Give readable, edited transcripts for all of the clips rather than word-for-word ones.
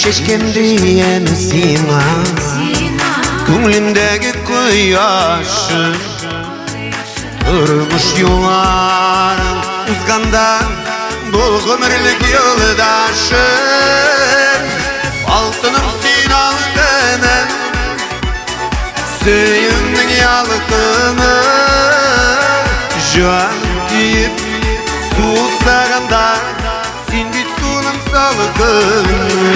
Шешкем дием сиңа, күңлемдәге кояшы, тормыш юлларын узганда бул гомерлек юлдашым. Алтыным син, алтыным, сөюмнең ялкыны, җан көеп сусаганда син бит суның салкыны.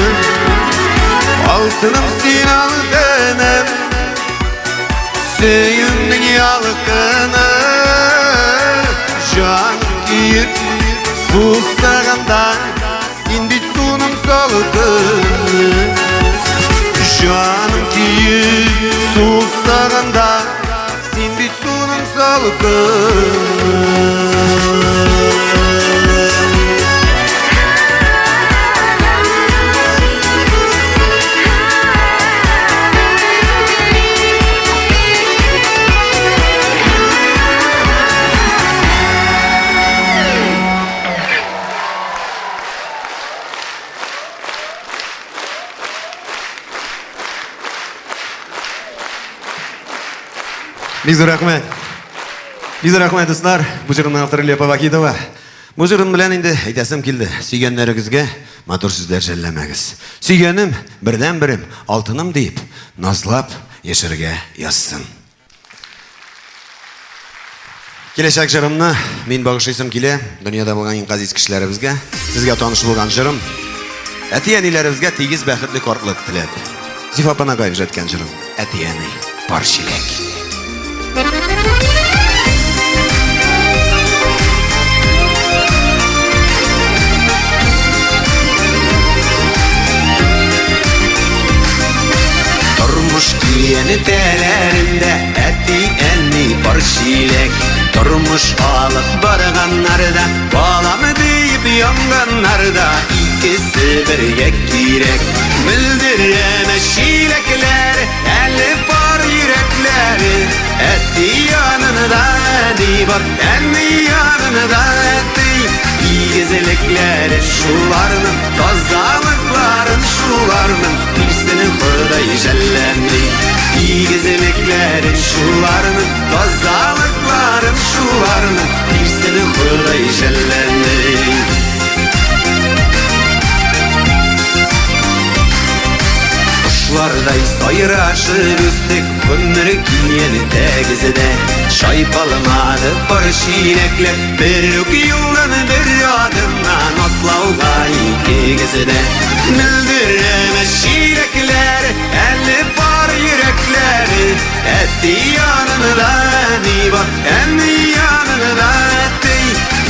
Алтыным син, алтыным, сөюмнең ялкыны, җан көеп сусаганда син бит суның салкыны. Җаным көеп сусаганда син бит суның салкыны. Бик зур рәхмәт. Бик зур рәхмәт, дуслар. Бу җырның авторы Лепа Вахитова. Бу җырым белән инде әйтәсем килде. Сөйгәннәрегезгә матур сүзләр жәлләмәгез. Сөйгәнем, бердәнберем, алтыным диеп, назлап яшәргә язсын. Киләчәк җырымны мин багышлыйсым килә дөньяда булган иң газиз кешеләребезгә. Сезгә таныш булган җырым. Әти-әниләребезгә тигез бәхетле картлык теләп. Зифа апа Нагаев җәткән җырым. Әти-әни, пар чиләк. Тормыш киянетәләрендә әти-әни пар чиләк. Тормыш алып барганнарда, балам диеп янганнарда икесе бергә кирәк. Мөлдерәмә чиләкләр, әле пар йөрәкләре. Әти янында әни бар, әни янында әти. Игезлекләре шуларның, тазалыкларын шуларның, бирсен Ходай жәлләми. Игезлекләре шуларның, тазалыкларын шуларның, бирсен Ходай жәлләми. Кошлардай сайрашып үстек, гомер киен тәгездә. Чайпалмады пар чиләкләр, бер үк юлдан бер адымнан атлауга икегез дә. Мөлдерәмә чиләкләр, әле пар йөрәкләре. Әти янында әни бар, әни янында әти.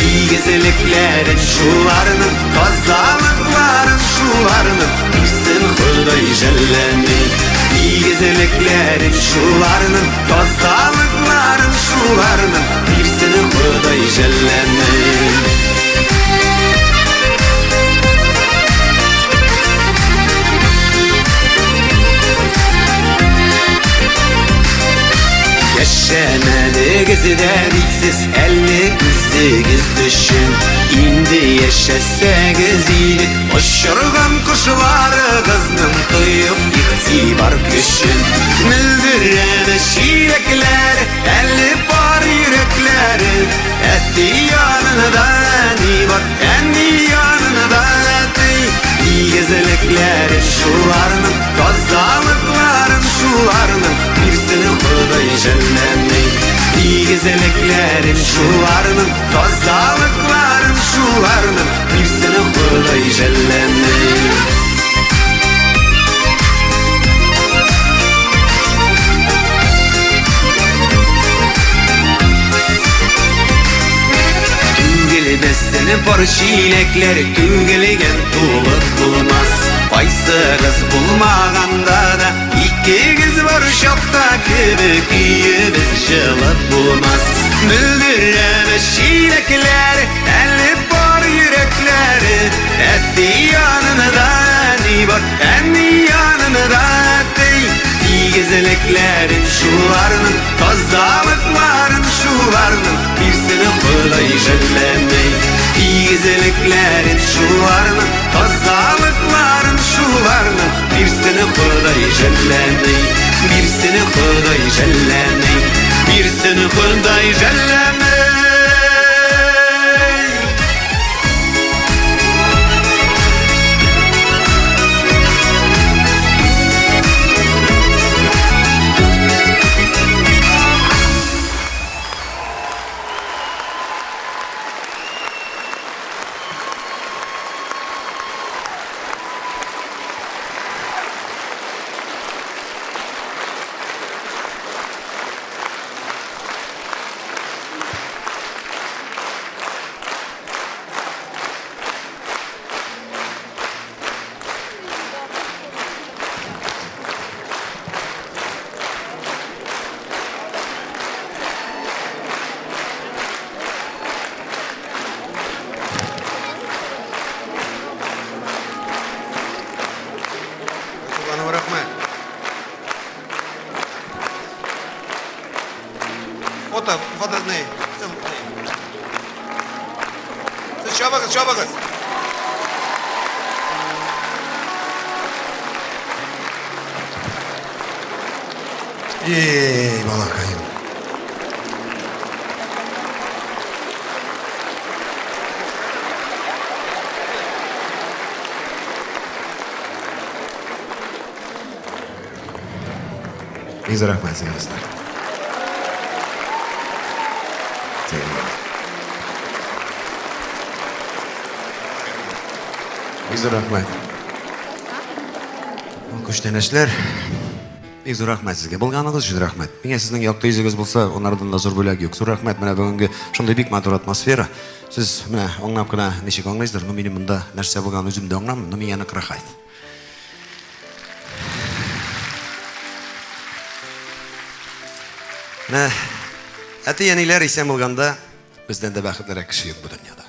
Игезлекләрен шуларның, тазалыкларын шуларның, бирсен Ходай жәлләми. Игезлекләрен шуларның, тазалыкларын шуларның, бирсен Ходай жәлләми. Яшәмәдегез дә бит сез әле үзегез өчен. Инде яшәсәгез иде, очырган кошларыгызның тоеп игътибар көчен. Мөлдерәмә чиләкләр, әле пар йөрәкләре. Әти янында әни бар, әни янында әти. Игезлекләре шуларның, тазалыкларын шуларның, бирсен Ходай жәлләми. Игезлекләрен шуларның, тазалыкларын шуларның, бирсен Ходай жәлләми. Түгелмәсен пар чиләкләр, түгелгән тулып булмас. Кайсыгыз булмаганда да, икегез бар чакта кебек өебез җылып булмас. Мөлдерәмә чиләкләр, әле пар йөрәкләре. Әти янында әни бар, әни янында әти. Игезлекләрен шуларның, тазалыкларын шуларның, бирсен Ходай жәлләми. Игезлекләрен шуларның, тазалыкларын шуларның, бирсен Ходай жәлләми. Бирсен Ходай жәлләми. Бирсен Ходай жәлләми. Рәхмәт. Фото, фото не. Сез чабыгыз, чабыгыз. Эй, балакаем. Бик зур рәхмәт сезгә, дуслар. Бик зур рәхмәт. Күчтәнәчләр. Бик зур рәхмәт сезгә. Булганыгыз өчен рәхмәт. Миңа сезнең якты йөзегез булса, анардан да зур бүләк юк. Зур рәхмәт. Менә бүгенге шундый бик матур атмосфера. Сез менә аңлап кына ничек аңлыйсыздыр, но минем монда нәрсә булганын үзем дә аңламыйм, но миңа нык рәхәт. Менә әти-әниләр исән булганда, бездән дә бәхетлерәк кеше юк бу дөньяда.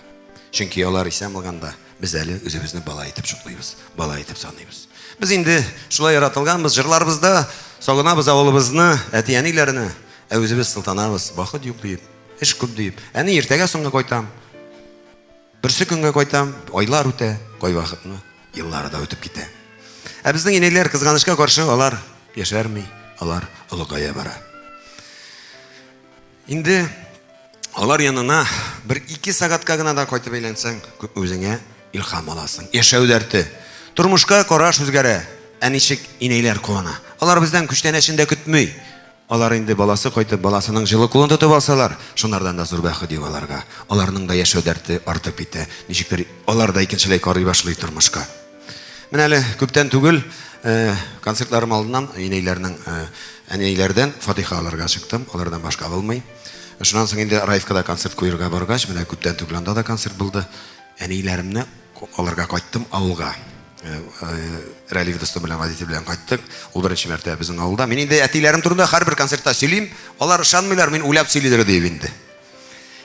Чөнки алар исән булганда, без әле үзебезне бала итеп чуклыйбыз, бала итеп саныйбыз. Без инде шулай яратылганбыз, җырларыбызда сагынабыз авылыбызны, әти-әниләрне, ә үзебез сылтанабыз, вакыт юк диеп, эш күп диеп. Әни, иртәгә соңга кайтам. Берсе көнгә кайтам, айлар үтә, кайвакытны еллары да үтеп китә. Ә безнең инәйләр, кызганычка каршы, алар яшәрми, алар олыгая бара. Инде алар янына бер ике сәгатькә генә дә кайтып әйләнсәң, күпме үзеңә илһам аласың. Яшәү дәрте. Тормышка караш үзгәрә. Ә ничек инәйләр куана. Алар бездән күчтәнәчен дә көтми. Алар инде баласы кайтып, баласының җылы кулын тотып алсалар, шунардан да зур бәхет юк аларга. Аларның да яшәү дәрте артып китә. Ничектер алар да икенчеләй карый башлый тормышка. Менә әле күптән түгел концертларым алдыннан инәйләрнең әниләрдән фатиха алырга чыктым. Алардан башка булмый. Шуннан соң инде Раевкада концерт куерга баргач, менә күптән түгел анда да концерт булды. Әниләремне алырга кайттым авылга. Рәлиф дустым белән, водитель белән кайттык. Ул беренче мәртәбә безнең авылда. Мин инде әтиләрем турында һәрбер концертта сөйлим. Алар ышанмыйлар, мин уйлап сөйлидер диеп инде.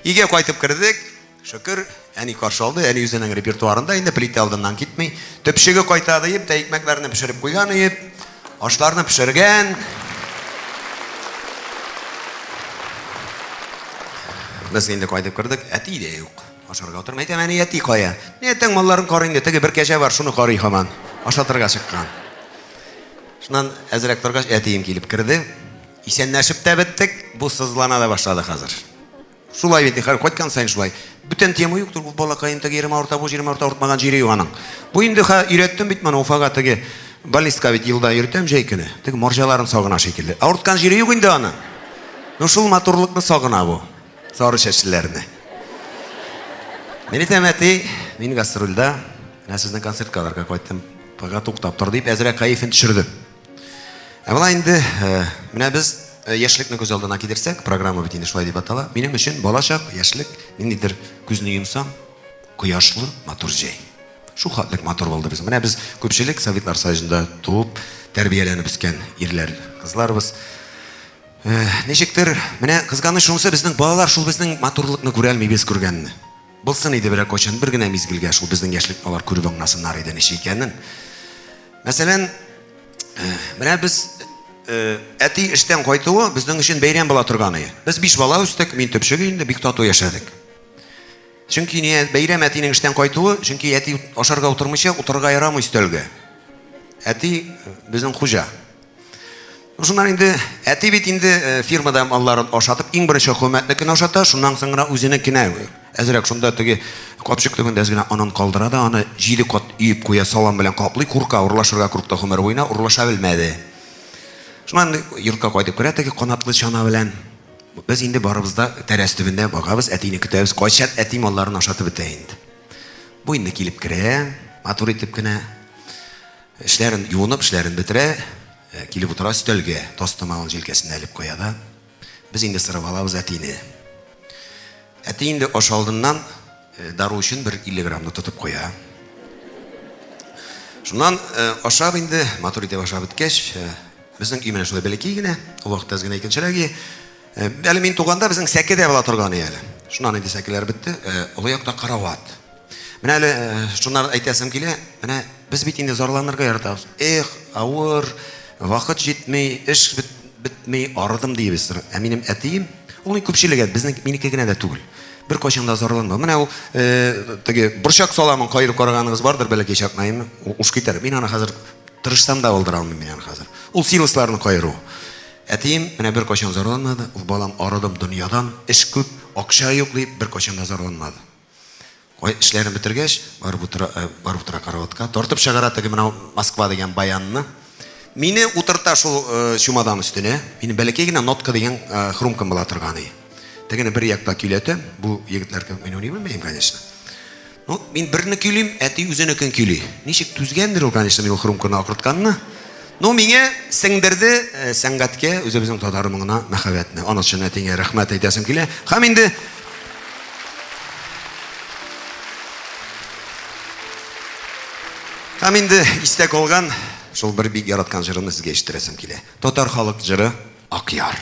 Өйгә кайтып кердек. Шөкер, әни каршы алды. Әни үзенең репертуарында инде плитә алдыннан китми. Төпчеге кайта диеп, тә икмәкләрне пешереп куйган иеп, ашларны пешергән. Без инде кайтып кердек, әти дә юк. Ашарга утырам. Әйтәм, әни, әти кая? Ни әтең малларын карый инде. Теге бер кәҗә бар, шуны карый һаман. Ашатырга чыккан. Шуннан әзрәк торгач, әтием килеп керде. Исәнләшеп тә беттек. Бу сызлана да башлады хәзер. Шулай бит, хәзер кайткан саен шулай. Бүтән тема юктыр, ул балакаем теге ерем авырта, бу җирем авырта, авыртмаган җире юк аның. Бу инде ха өйрәттем бит моны Уфага теге больницка бит елда йөртәм җәй көне. Теге морҗаларын сагына шикелле. Авырткан җире юк инде аның. Ну шул матурлыкны сагына бу. Сары чәчлеләрне. Мин әйтәм, әти, мин гастрольдә, менә сезнең концертка алырга кайттым. Пока туктап тор дип, әзрәк кәефен төшердем. Ә болай инде, менә без яшьлекне күз алдына китерсәк, программа бит инде шулай дип атала. Минем өчен балачак, яшьлек, ниндидер күзне йомсаң, кояшлы, матур җәй. Шул хәтлек матур булды без. Менә без күпчелек Советлар Союзында туып, тәрбияләнеп үскән ирләр, кызларбыз. Ничектер, менә кызганыч шунысы, безнең балалар шул безнең матурлыкны күрә алмый без күргәнне. Булсын иде берәр кайчан бер генә мизгелгә шул безнең яшьлекне алар күреп аңласыннар иде ничек икәнен. Мәсәлән, менә без әти эштән кайтуы безнең өчен бәйрәм була торган иде. Без биш бала үстек, мин төпчек инде, бик тату яшәдек. Чөнки не бәйрәм әтинең эштән кайтуы, чөнки әти ашарга утырмыйча утырырга ярамый өстәлгә. Әти безнең хуҗа. Шуннан инде әти бит инде фирмада малларын ашатып, иң беренче хөкүмәтнекен ашата, шуннан соң гына үзенекенә. Әзрәк шунда теге капчык төбендә әз генә онын калдыра да, аны җиде кат өеп куя, салам белән каплый, курка, урлашырга курыкты гомер буена, урлаша белмәде. Шуннан йортка кайтып керә теге канатлы чана белән. Без инде барыбыз да тәрәз төбендә багабыз, әтине көтәбез. Кайчан әти малларын ашатып бетә инде. Бу инде килеп керә, матур итеп кенә. Эшләрен юынып, эшләрен бетерә, килеп утыра өстәлгә, тастымалын җилкәсенә элеп куя да. Без инде сырып алабыз әтине. Әти инде аш алдыннан дару өчен бер 50 граммны тотып куя. Шуннан ашап инде, матур итеп ашап беткәч, безнең өй менә шулай бәләкәй генә, ул вакытта әз генә икенчерәк өй. Әле мин туганда безнең сәке дә була торган әле. Шуннан инде сәкеләр бетте, олы якта карават. Менә әле шуннан әйтәсем килә, менә без бит инде зарланырга яратабыз. Эх, авыр, вакыт җитми, эш бетми, арыдым дибез. Ә минем әтием, ул күпчелеге, безнең минеке генә дә түгел. Бер кайчан да зарланма. Менә ул теге борчак саламын каерып караганыгыз бардыр бәләкәй чакта, әйеме? Уш китәр. Мин аны хәзер тырышсам да булдыра алмыйм мин аны хәзер. Ул силосларны каеру. Әтием менә бер кайчан зарланмады. Ул балам арыдым дөньядан, эш күп, акча юк дип бер кайчан да зарланмады. Кай эшләрен бетергәч, барып утыра, барып утыра караватка. Тартып чыгара теге менә Москва дигән баянны. Мине утырта шул чумадан өстенә. Минем бәләкәй генә нотка дигән хрумкам була торган иде. Тегене бер якта көйләтәм. Бу егетләр кебек мин уйный белмим, конечно. Ну, мин берне көйлим, әти үзенекен көйли. Ничек түзгәндер ул, конечно, мин ул хрумканы акыртканны. Ну, миңа сеңдерде сәнгатькә, үзебезнең татар моңына мәхәббәтне. Аның өчен әтиңә рәхмәт әйтәсем килә. Һәм инде Һәм инде истә калган шул бер бик яраткан җырымны сезгә ишеттерәсем килә. Татар халык җыры Акъяр.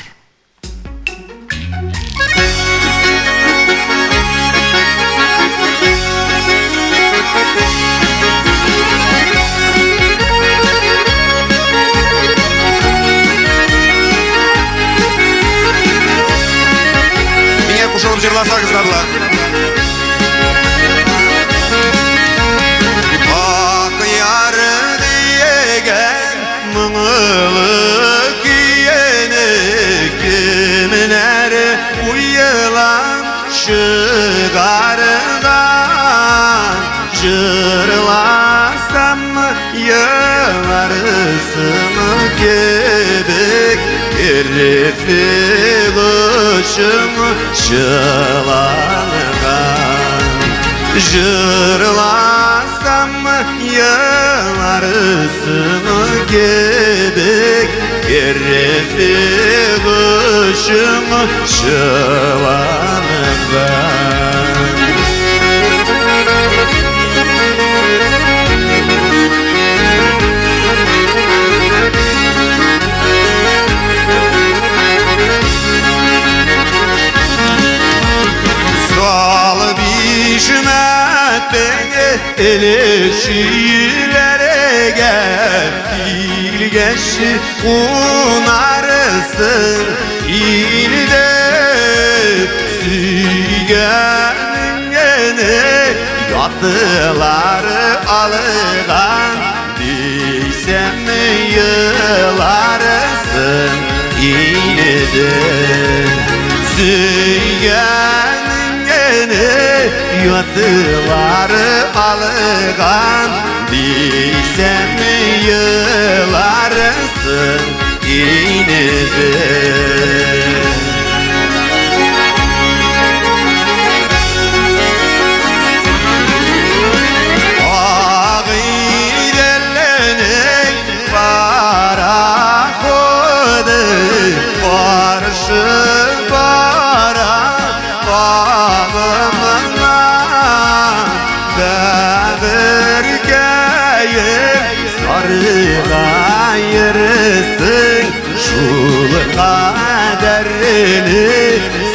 Миңа кушылып җырласагыз да була. Ак яр дигән моңлы көйне кемнәр уйлап чыгарган? Җырласам еларсың кебек, керфек очың чыланган. Җырласам еларсың кебек, керфек очың чыланган. Сал бишмәтең элешүләргә килгәч кунарсың илдә сөйгәнеңне ятлар алган дисәм еларсың инде сөйгәнеңне ятлар алган дисәм еларсың инде. Агыйделнең пароходы каршы бара агымына, бәгырькәем саргаерсың шул кадәрле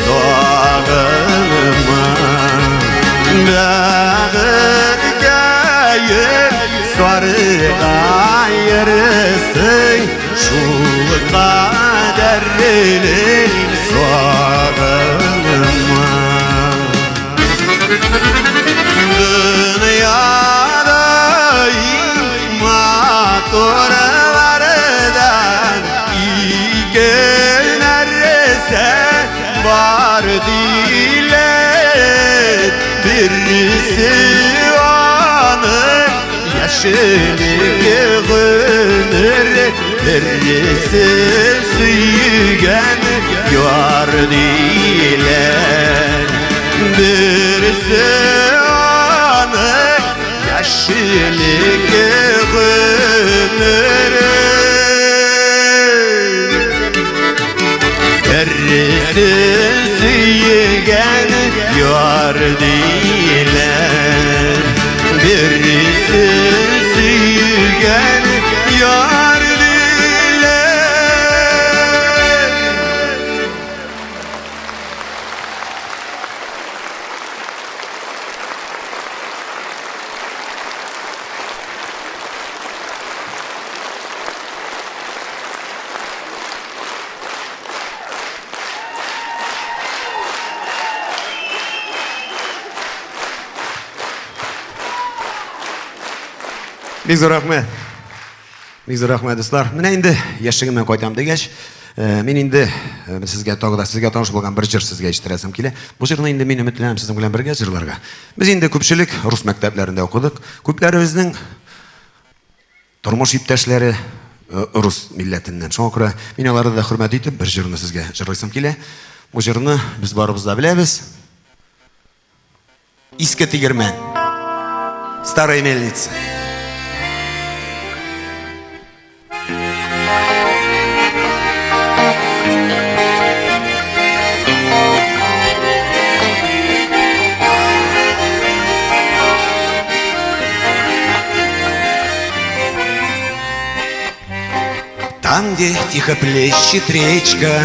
сагынма. Бәгырькәем саргаерсың шул кадәрле сагынма. Дөньяда иң матурлардан ике нәрсә бар диләр. Берсе аның яшьлек гомер, берсе сөйгән яр диләр. Берсе аның яшьлек гомер, берсе сөйгән яр диләр. Берсе сөйгән яр диләр. Бик зур рәхмәт. Бик зур рәхмәт, дуслар. Менә инде яшьлегемнән кайтам дигәч, мин инде сезгә тагы да сезгә таныш булган бер җыр сезгә ишеттерәсем килә. Бу җырны инде мин өметләнәм сезнең белән бергә җырларга. Без инде күпчелек рус мәктәпләрендә укыдык. Күпләребезнең тормыш иптәшләре рус милләтеннән. Шуңа күрә мин аларны да хөрмәт итеп бер җырны сезгә җырлыйсым килә. Бу җырны без барыбыз да беләбез. Иске тегермән. Старая мельница. Там, где тихо плещет речка,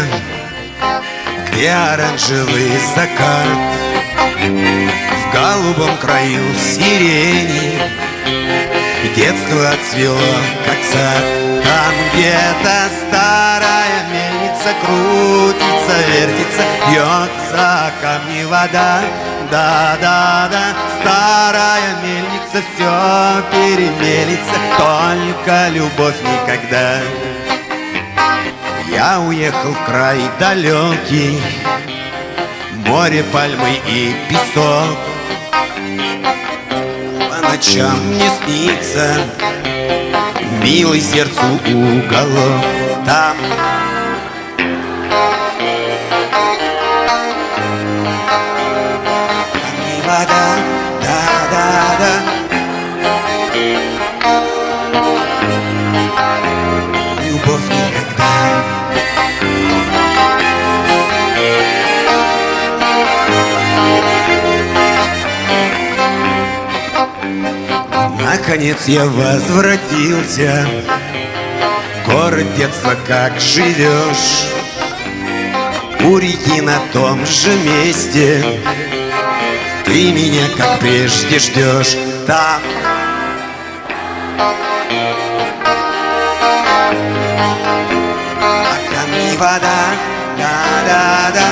где оранжевый закат, в голубом краю сирени детство отцвело, как сад. Там где-то старая мельница крутится, вертится, бьется камни вода. Да-да-да, старая мельница все перемелится, только любовь никогда. Я уехал в край далекий, море, пальмы и песок. По ночам мне снится милый сердцу уголок. Там не вода, да-да-да. Любовь никогда. Наконец я возвратился, город детства, как живешь? У реки на том же месте ты меня, как прежде, ждешь. Там а камни вода, да-да-да.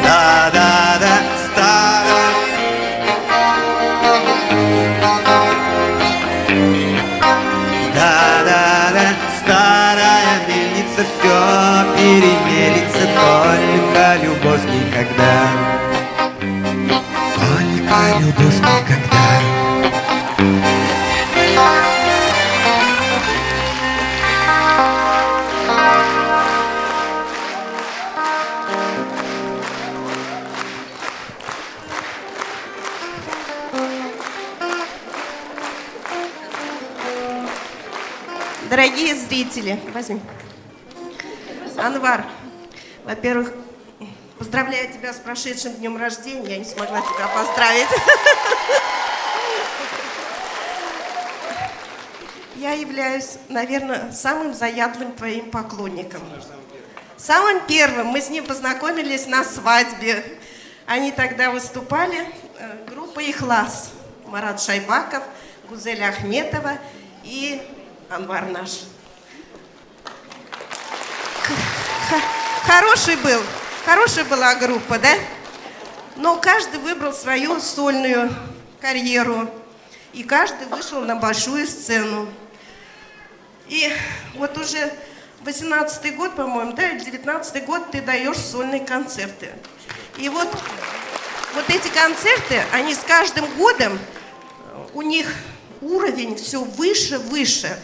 Да-да-да, старая. Да-да-да, старая мельница все перемелится, только любовь никогда. Только любовь никогда. Дорогие зрители, возьми. Анвар, во-первых, поздравляю тебя с прошедшим днем рождения. Я не смогла тебя поздравить. Я являюсь, наверное, самым заядлым твоим поклонником. Самым первым. Мы с ним познакомились на свадьбе. Они тогда выступали, группа «Ихлас». Марат Шайбаков, Гузель Ахметова и Анвар наш. Хорошая была группа, да? Но каждый выбрал свою сольную карьеру. И каждый вышел на большую сцену. И вот уже 18-й год, по-моему, да, или 19-й год ты даешь сольные концерты. И вот эти концерты, они с каждым годом, у них уровень все выше, выше.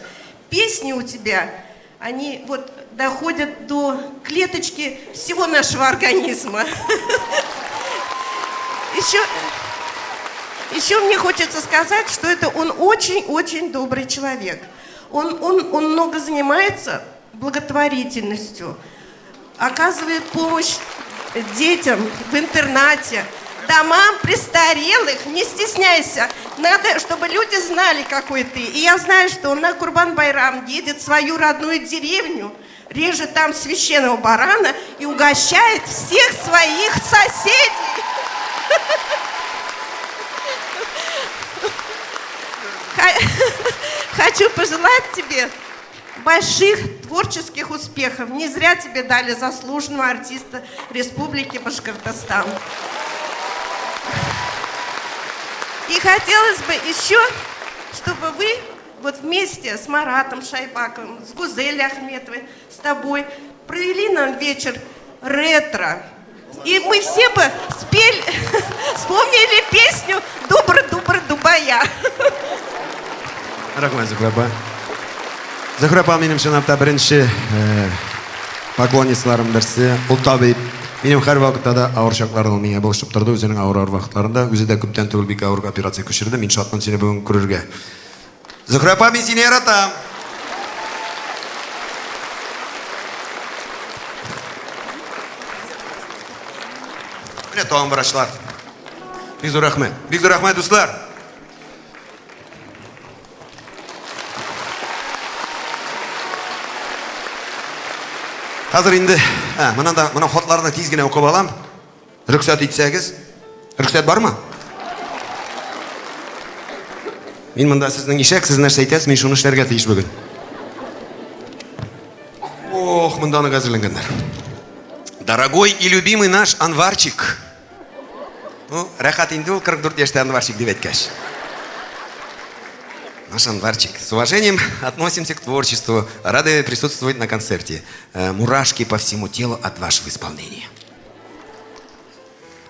Песни у тебя, они вот доходят до клеточки всего нашего организма. Еще мне хочется сказать, что это он очень-очень добрый человек. Он много занимается благотворительностью, оказывает помощь детям в интернате, домам престарелых. Не стесняйся, надо, чтобы люди знали, какой ты. И я знаю, что он на Курбан-Байрам едет в свою родную деревню, режет там священного барана и угощает всех своих соседей. Хочу пожелать тебе больших творческих успехов. Не зря тебе дали заслуженного артиста Республики Башкортостан. И хотелось бы еще, чтобы вы вот вместе с Маратом Шайбаковым, с Гузель Ахметовой, с тобой провели нам вечер ретро. И мы все бы спели, вспомнили песню «Дубравы». моя. Рәхмәт, Зөһрә апа. Зөһрә апа минем чынлап та беренче э, поклонницаларым берсе. Ул табиб. Минем һәрвакытта да авыр чакларда ул миңа булышып торды, үзенең авыр авыр вакытларында. Үзе дә күптән түгел бик авыр операция күчерде. Мин шатмын сине бүген күрергә. Зөһрә апа, мин сине яратам. Менә тагын врачлар. Бик зур рәхмәт. Бик зур рәхмәт, дуслар. Хәзер инде, ә, монан да, моның хатларны тиз генә укып алам. Рөхсәт итсәгез. Рөхсәт бармы? Мин монда сезнең ишәк, сез нәрсә әйтәсез, мин шуны эшләргә тиеш бүген. Ох, монда аны әзерләнгәннәр. Дорогой и любимый наш Анварчик. Ну, рәхәт инде ул 44 яшьтә Анварчик дип әйткәч. Наш Анварчик. С уважением относимся к творчеству. Рады присутствовать на концерте. Мурашки по всему телу от вашего исполнения.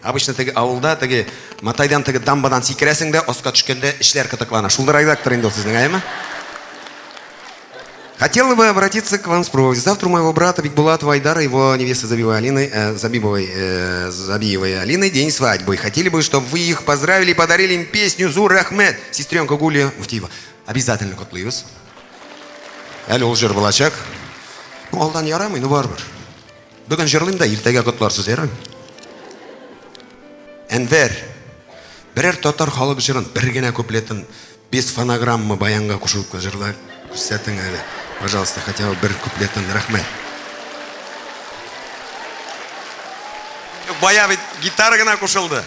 Обычно теге авылда теге матайдан теге дамбадан сикерәсең дә, аска төшкәндә эчләр кытыклана. Шул редактор инде ул сезнең, әйеме? Хотела бы обратиться к вам с просьбой. Завтра у моего брата Бикбулатова Айдара, его невесты Забиевой Алины, Забибовой, Забиевой Алины день свадьбы. Хотели бы, чтобы вы их поздравили и подарили им песню «Зур рәхмәт». Сестренка Гулия Муфтиева. Обязательно котлыйбыз. Әле ул җыр булачак. Ну, алдан ярамый, ну барыбер. Бүген җырлыйм да, иртәгә котларсыз, ярый? Әнвәр, берәр татар халык җырын, бер генә куплетын без фонограмма баянга кушылып җырлап күрсәтең әле. Пожалуйста, хотя бы бер куплетын. Рәхмәт. Бая бит гитара гына кушылды.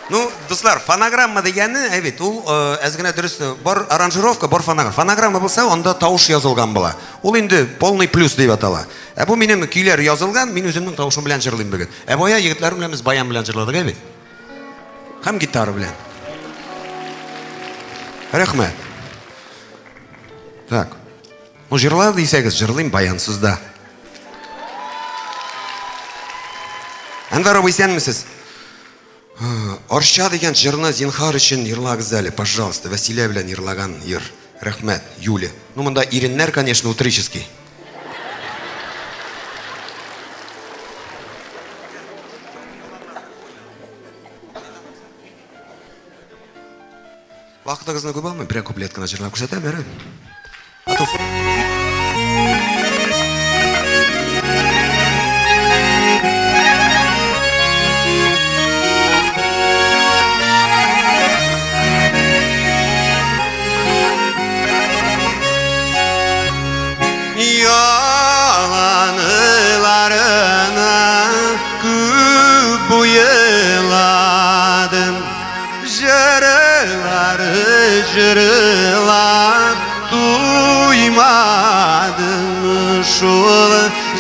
Ну, дуслар, фонограмма дигәне, әй бит, ул әз генә дөрес, бар аранжировка, бар фонограмма. Фонограмма булса, анда тавыш язылган була. Ул инде полный плюс дип атала. Ә бу минем көйләр язылган, мин үземнең тавышым белән җырлыйм бүген. Ә бая егетләрем белән без баян белән җырладык, әй бит. Һәм гитара белән. Рәхмәт. Так. Ну, җырла дисәгез, җырлыйм баянсыз да. Әнвәр абый, исәнмесез? Арча дигән җырны зинһар өчен йырлагыз әле, пожалуйста. Вәсилә белән йырлаган йыр. Рәхмәт, Юля. Ну, монда иреннәр, конечно, утрический. Вакытыгызны күп алмыйм, берәр куплет кына җырлап күрсәтәм, ярый. Яланларына күп буйладым, Җырлары җырлап туймадым, Шул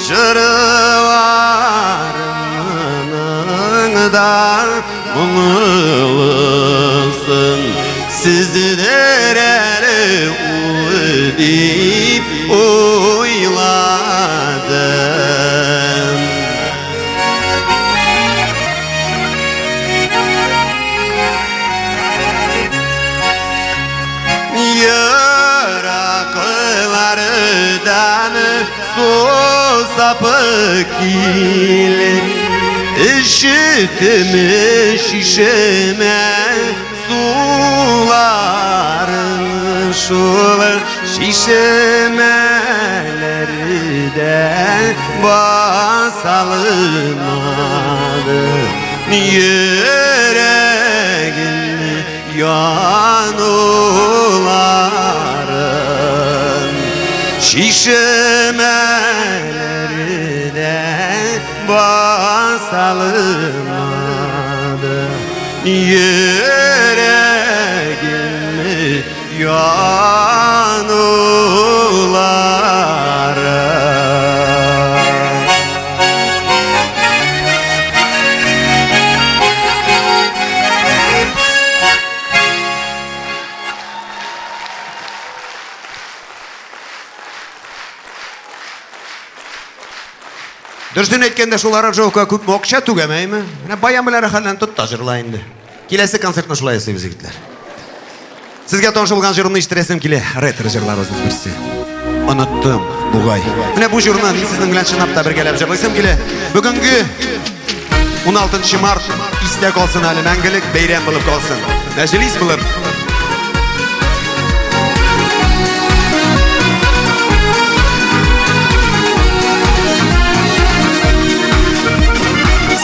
җырларымның да моңлысын Сездер әле ул дип уйладым. Ераклардан сусап килеп, Ишетем чишмә суларын, Шул чишмәләрдә басалмады йөрәгем януларын. Чишмәләрдә басалмады йөрәгем януларын. Дөресен әйткәндә, шул аранжировкага күпме акча түгәм, әйме? Менә баян белән рәхәтләнеп тот та җырла инде. Киләсе концертны шулай ясыйбыз, егетләр. Сезгә таныш булган җырымны ишеттерәсем килә. Ретро җырларыбызның берсе. Оныттым, бугай. Менә бу җырны мин сезнең белән чынлап та бергәләп җырлыйсым килә. Бүгенге 16 март истә калсын әле, мәңгелек бәйрәм булып калсын. Мәҗлис булып.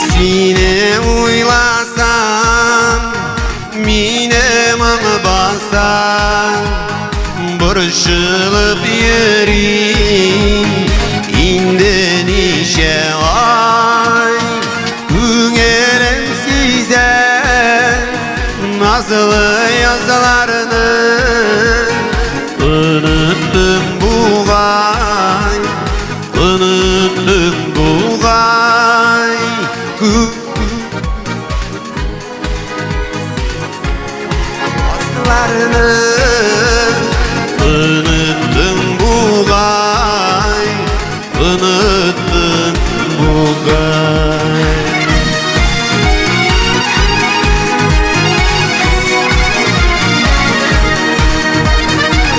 Сине уйласам, мине моң баса, борчылып йөрим. Инде ничә ай күңелем сизә назлы язларны оныттым бугай, оныттым бугай. Асыларны оныттым бугай, оныттым бугай.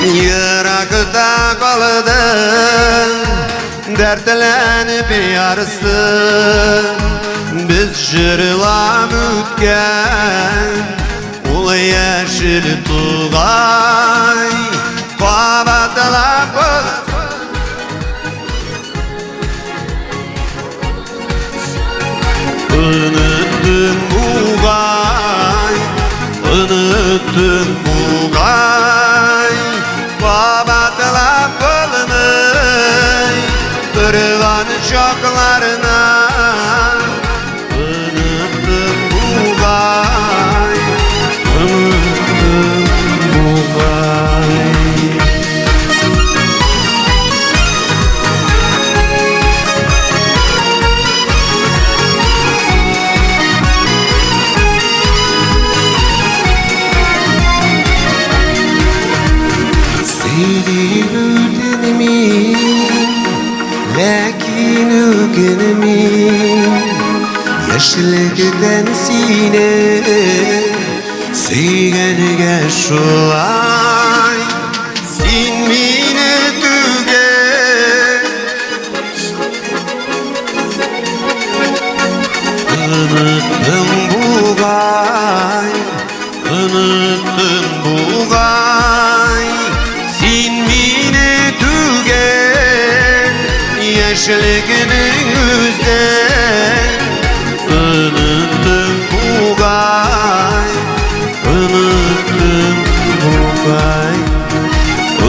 Еракта калдым, дәртләнеп ярсы, без җырлап үткән ул яшел тугай кабатлап оныттым бугай, оныттым бугай, кабатлап булмый торган чакларына оныттым бугай, оныттым бугай. Сөйлеп үтенмим, ләкин үкенмим. Яшьлектән сине сөйгәнгә шулай. Син мине түгел, оныттың бугай, оныттың бугай. Син мине түгел, яшьлекнең үзен оныттың бугай, оныттың бугай,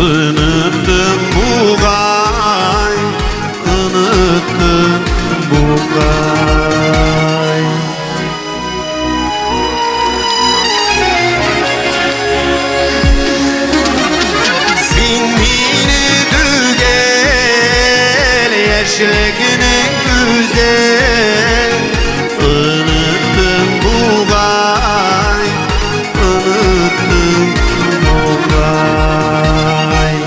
оныттың бугай, оныттың бугай. Син мине түгел, яшьлекнең үзен оныттың бугай, оныттың бугай.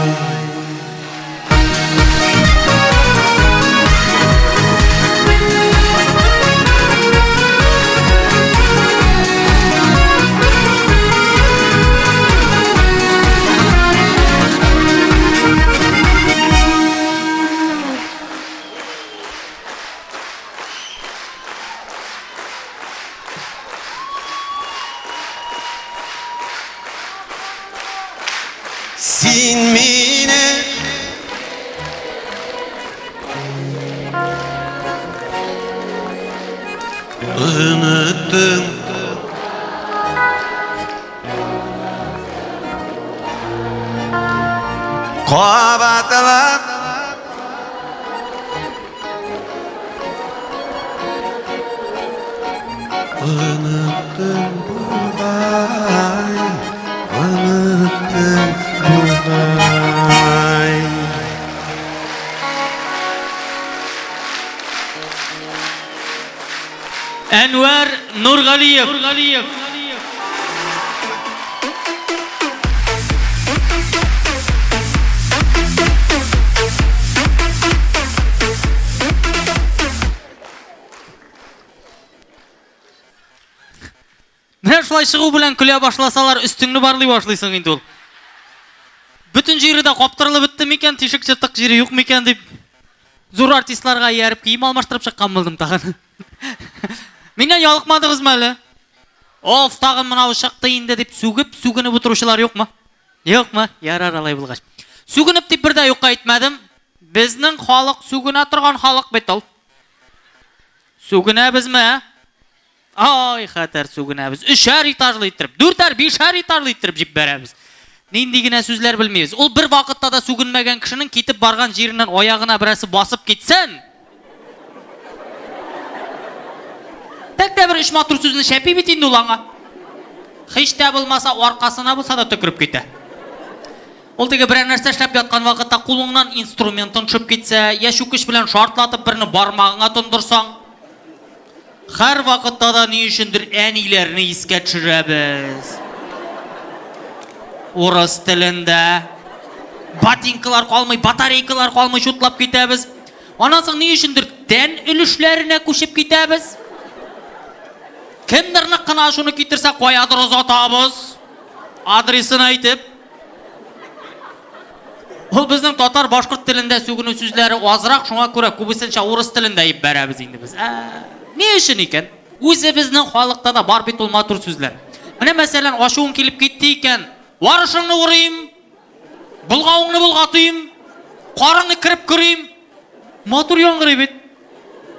Син мине оныттың. Кабатлап оныттым бугай, оныттым бугай. Әнвәр Нургалиев. Менә шулай чыгу белән көлә башласалар, өстеңне барлый башлыйсың инде ул. Бөтен җире дә каптырылып бетте микән, тишек-чыртык җире юк микән дип. Зур артистларга ияреп кием алмаштырып чыккан булдым тагын. Миннән ялыкмадыгызмы әле? Оф, тагын мынау чыкты инде дип сүгеп, сүгенеп утыручылар юкмы? Юкмы? Ярар алай булгач. Сүгенеп дип бер дә юкка әйтмәдем. Безнең халык сүгенә торган халык бит ул. Сүгенәбезме, ә? Ай, хәтәр сүгенәбез. Өчәр этажлы иттереп, дүртәр, бишәр этажлы иттереп җибәрәбез. Нинди генә сүзләр белмибез. Ул бер вакытта да сүгенмәгән кешенең китеп барган җиреннән аягына берәрсе басып китсен. Тәк тә бер өч матур сүзне шәпи бит инде ул аңа. Һич тә булмаса, аркасына булса да төкереп китә. Ул теге берәр нәрсә эшләп яткан вакытта кулыңнан инструментың төшеп китсә, я чүкеч белән шартлатып берне бармагыңа тондырсаң, Һәр вакытта да ни өчендер әниләрне искә төшерәбез. Урыс телендә ботинкалар калмый, батарейкалар калмый, чутлап китәбез. Аннан соң ни өчендер тән өлешләренә күчеп китәбез. Кемдер нык кына шуны китерсә, каядыр озатабыз. Адресын әйтеп. Ул безнең татар башкорт телендә сүгенү сүзләре азрак, шуңа күрә күбесенчә урыс телендә җибәрәбез инде без. Ә, ни өчен икән? Үзебезнең халыкта да бар бит ул матур сүзләр. Менә мәсәлән, ачуың килеп китте икән, варышыңны урыйм, болгавыңны болгатыйм, карыңны кереп көрим. Матур яңгырый бит.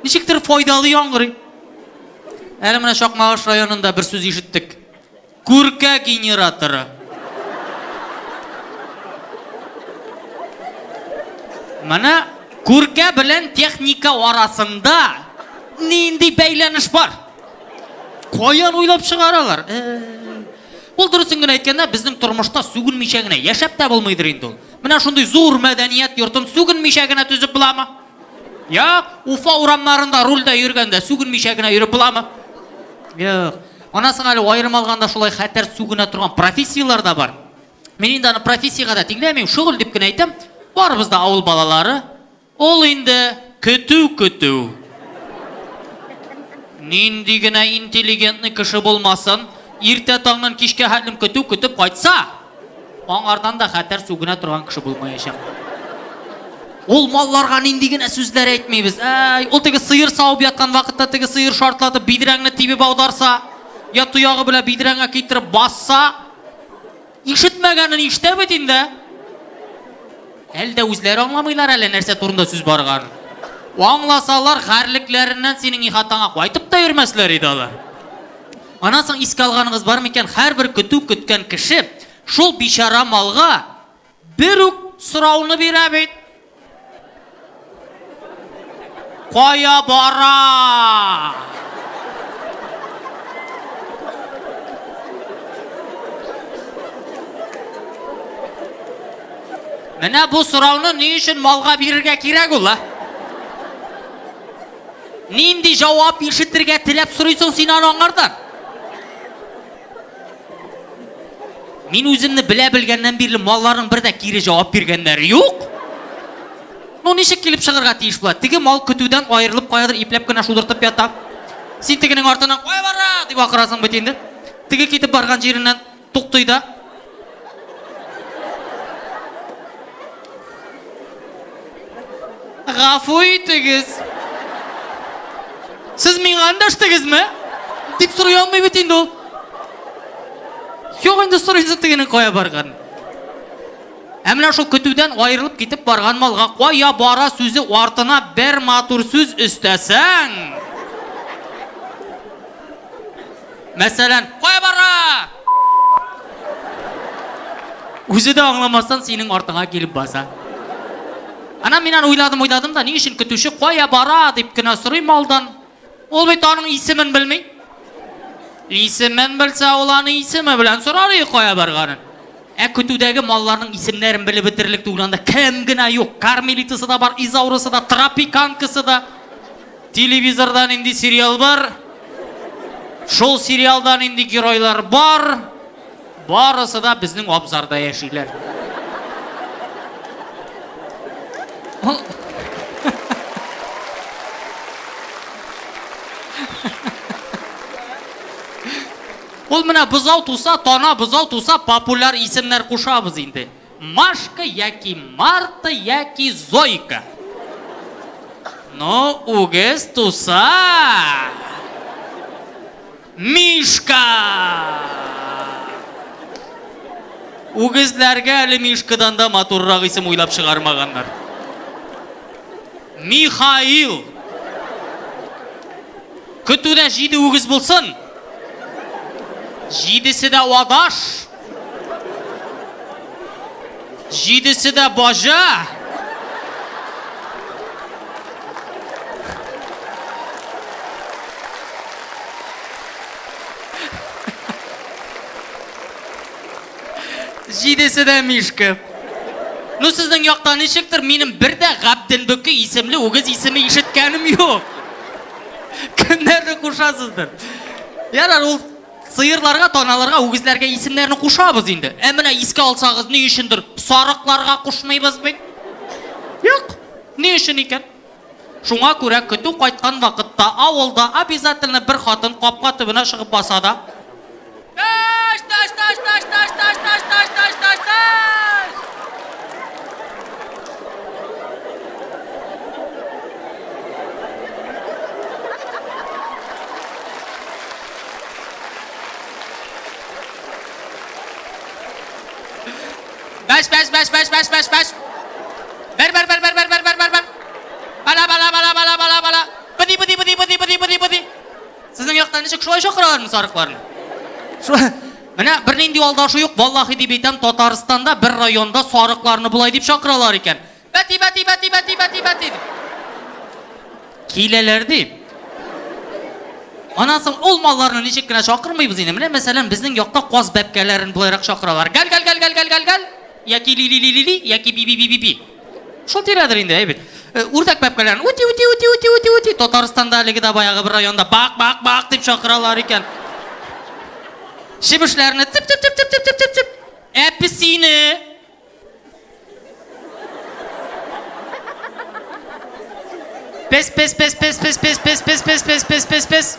Ничектер файдалы яңгырый. Әле менә Чакмагыш районында бер сүз ишеттек. Күркә генераторы. Менә күркә белән техника арасында нинди бәйләнеш бар? Каян уйлап чыгаралар? Э, ул дөресен генә әйткәндә, безнең тормышта сүгенмичә генә яшәп тә булмыйдыр инде ул. Менә шундый зур мәдәният йортын сүгенмичә генә төзеп буламы? Юк, Уфа урамнарында рульдә йөргәндә сүгенмичә генә йөреп буламы? Юк. Аннан соң әле аерым алганда шулай хәтәр сүгенә торган профессияләр дә бар. Мин инде аны профессиягә дә тиңләмим, шөгыль дип кенә әйтәм. Барыбыз да авыл балалары. Ул инде көтү көтү. Нинди генә интеллигентный кеше булмасын, иртә таңнан кичкә хәтлем көтү көтеп кайтса, Аңардан да хәтәр сүгенә торган кеше булмаячак. Ул малларга нинди генә сүзләр әйтмибез. Әй, ул теге сыер савып яткан вакытта теге сыер шартлатып бидрәңне тибеп аударса, я тоягы белән бидрәңә китереп басса, ишетмәгәнен ишетә бит инде. Әле дә үзләре аңламыйлар әле нәрсә турында сүз барганын. Аңласалар, гарьлекләреннән синең ихатаңа кайтып та йөрмәсләр иде алар. Аннан соң искә алганыгыз бар микән, һәрбер көтү көткән кеше шул бичара малга бер үк сорауны бирә бит. Кая бара? Менә бу сорауны ни өчен малга бирергә кирәк ул, а? Нинди җавап ишетергә теләп сорыйсың син аны аңардан? Мин үземне белә белгәннән бирле малларның бер дә кире җавап биргәннәре юк. Ну ничек килеп чыгарга тиеш була? Теге мал көтүдән аерылып каядыр ипләп кенә шудыртып ята. Син тегенең артыннан кая бара дип акырасың бит инде. Теге китеп барган җиреннән туктый да. Гафу итегез. Сез миңа эндәштегезме? Дип сорый алмый бит инде ул. Юк инде сорыйсы тегенең кая барган. Ә менә шул көтүдән аерылып китеп барган малга кая бара сүзе артына бер матур сүз өстәсәң. Мәсәлән, кая бара? Үзе дә аңламастан синең артыңа килеп баса. Ана мин аны уйладым, уйладым да, ни өчен көтүче кая бара дип кенә сорый малдан. Ул бит аның исемен белми. Исемен белсә, ул аны исеме белән сорар иде кая барганын. Ә көтүдәге малларның исемнәрен белеп бетерерлек түгел анда кем генә юк. Кармелитасы да бар, Изаурасы да, Тропиканкасы да. Телевизорда нинди сериал бар? Шул сериалда нинди геройлар бар? Барысы да безнең абзарда яшиләр. Ул менә бозау туса, тана бозау туса, популяр исемнәр кушабыз инде. Машка яки Марта яки Зойка. Но үгез туса... Мишка! Үгезләргә әле Мишкадан да матуррак исем уйлап чыгармаганнар. Михаил! Көтүдә җиде үгез булсын. Җидесе дә адаш. Җидесе дә баҗа. Җидесе дә Мишка. Ну, сезнең якта ничектер, минем бер дә Габделбөке исемле үгез исеме ишеткәнем юк. Кемнәрне кушасыздыр? Ярар, ул сыерларга, таналарга, үгезләргә исемнәрне кушабыз инде. Ә менә искә алсагыз, ни өчендер сарыкларга кушмыйбыз бит? Юк. Ни өчен икән? Шуңа күрә көтү кайткан вакытта авылда обязательно бер хатын капка төбенә чыгып баса да. Таш, таш, таш, таш, таш, таш, таш, таш, таш, таш, таш! Бәш, бәш, бәш, бәш, бәш, бәш, бәш. Бер, бер, бер, бер, бер, бер, бер, бер, бер. Бала, бала, бала, бала, бала, бала. Быди, быди, быди, быди, быди, быди, быди. Сезнең якта ничек шулай чакыралармы сарыкларны? Шулай. Менә бернинди алдашу юк, валлахи дип әйтәм, Татарстанда бер районда сарыкларны болай дип чакыралар икән. Бәти, бәти, бәти, бәти, бәти, бәти дип. Киләләр ди. Аннан соң ул малларны ничек кенә чакырмыйбыз инде. Менә мәсәлән, безнең якта каз бәбкәләрен болайрак чакыралар. Гәл, гәл, гәл, гәл, гәл, гәл, гәл. Яки ли, ли, ли, ли, ли, яки би, би, би, би, би. Шул тирәдер инде, әйбит. Үрдәк бәбкәләрен ути, ути, ути, ути, ути, ути. Татарстанда әлеге дә баягы бер районда бак, бак, бак дип чакыралар икән. Чебешләрне тип, тип, тип, тип, тип, тип, тип, тип. Ә песине Пес, пес, пес, пес, пес, пес, пес, пес, пес, пес, пес, пес, пес.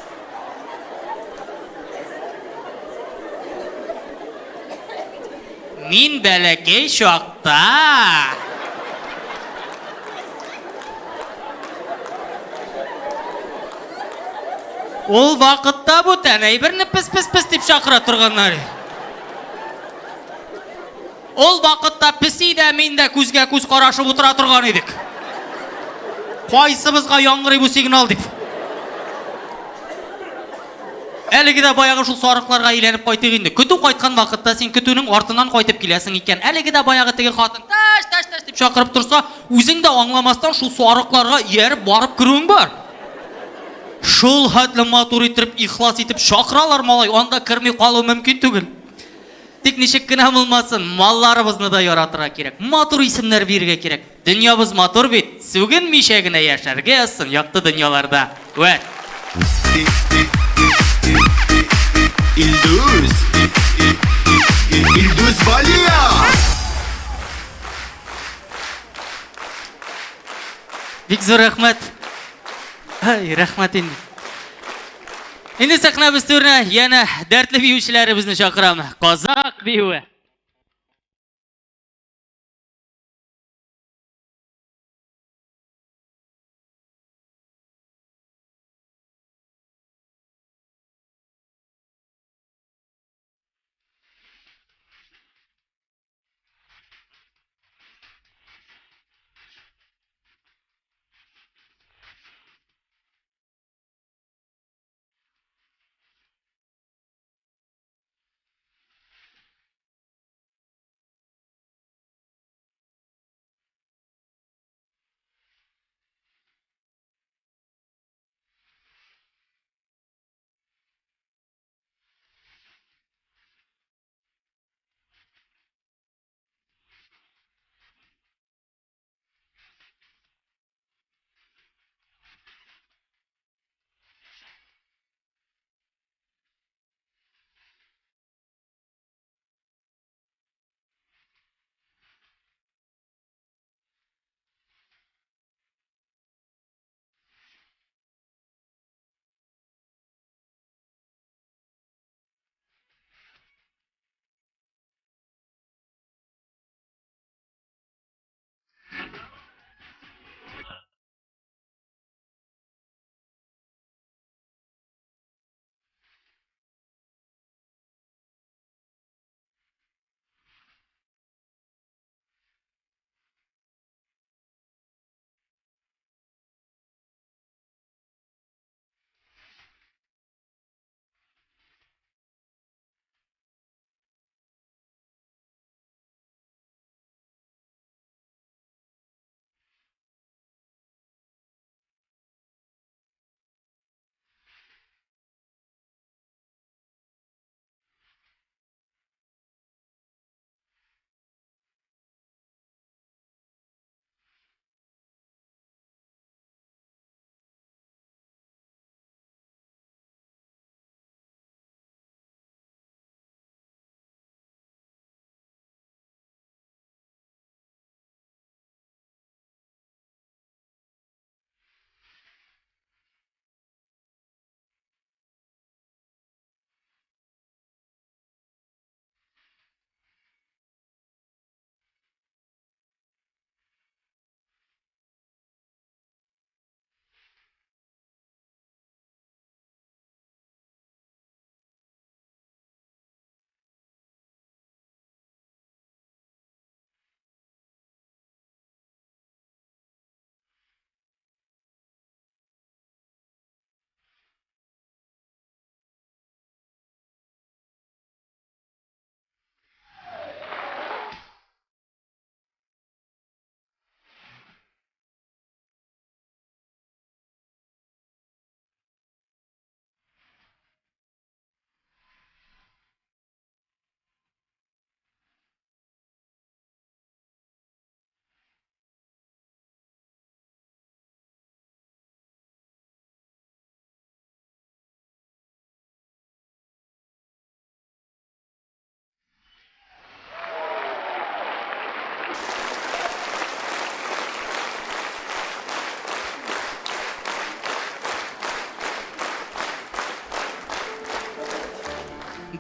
Мин бәләкәй чакта Ул вакытта бүтән әйберне пес-пес-пес дип чакыра торганнар. Ул вакытта песи дә, мин дә күзгә күз карашып утыра торган идек. Кайсыбызга яңгырый бу сигнал дип. Әлеге дә баягы шул сарыкларга әйләнеп кайтыйк инде. Көтү кайткан вакытта син көтүнең артыннан кайтып киләсең икән. Әлеге дә баягы теге хатын таш, таш, таш дип чакырып торса, үзең дә аңламастан шул сарыкларга ияреп барып керүең бар. Шул хәтле матур итеп, ихлас итеп чакыралар малай, анда керми калу мөмкин түгел. Тик ничек кенә булмасын, малларыбызны да яратырга кирәк, матур исемнәр бирергә кирәк. Дөньябыз матур бит, сүгенмичә генә яшәргә язсын якты дөньяларда. Вәт! Илдус! Илдус Валиев! Бик зур рәхмәт. Ай, рәхмәт инде. Инде сәхнәбез түренә янә дәртле биючеләребезне чакырам. Казак биюе.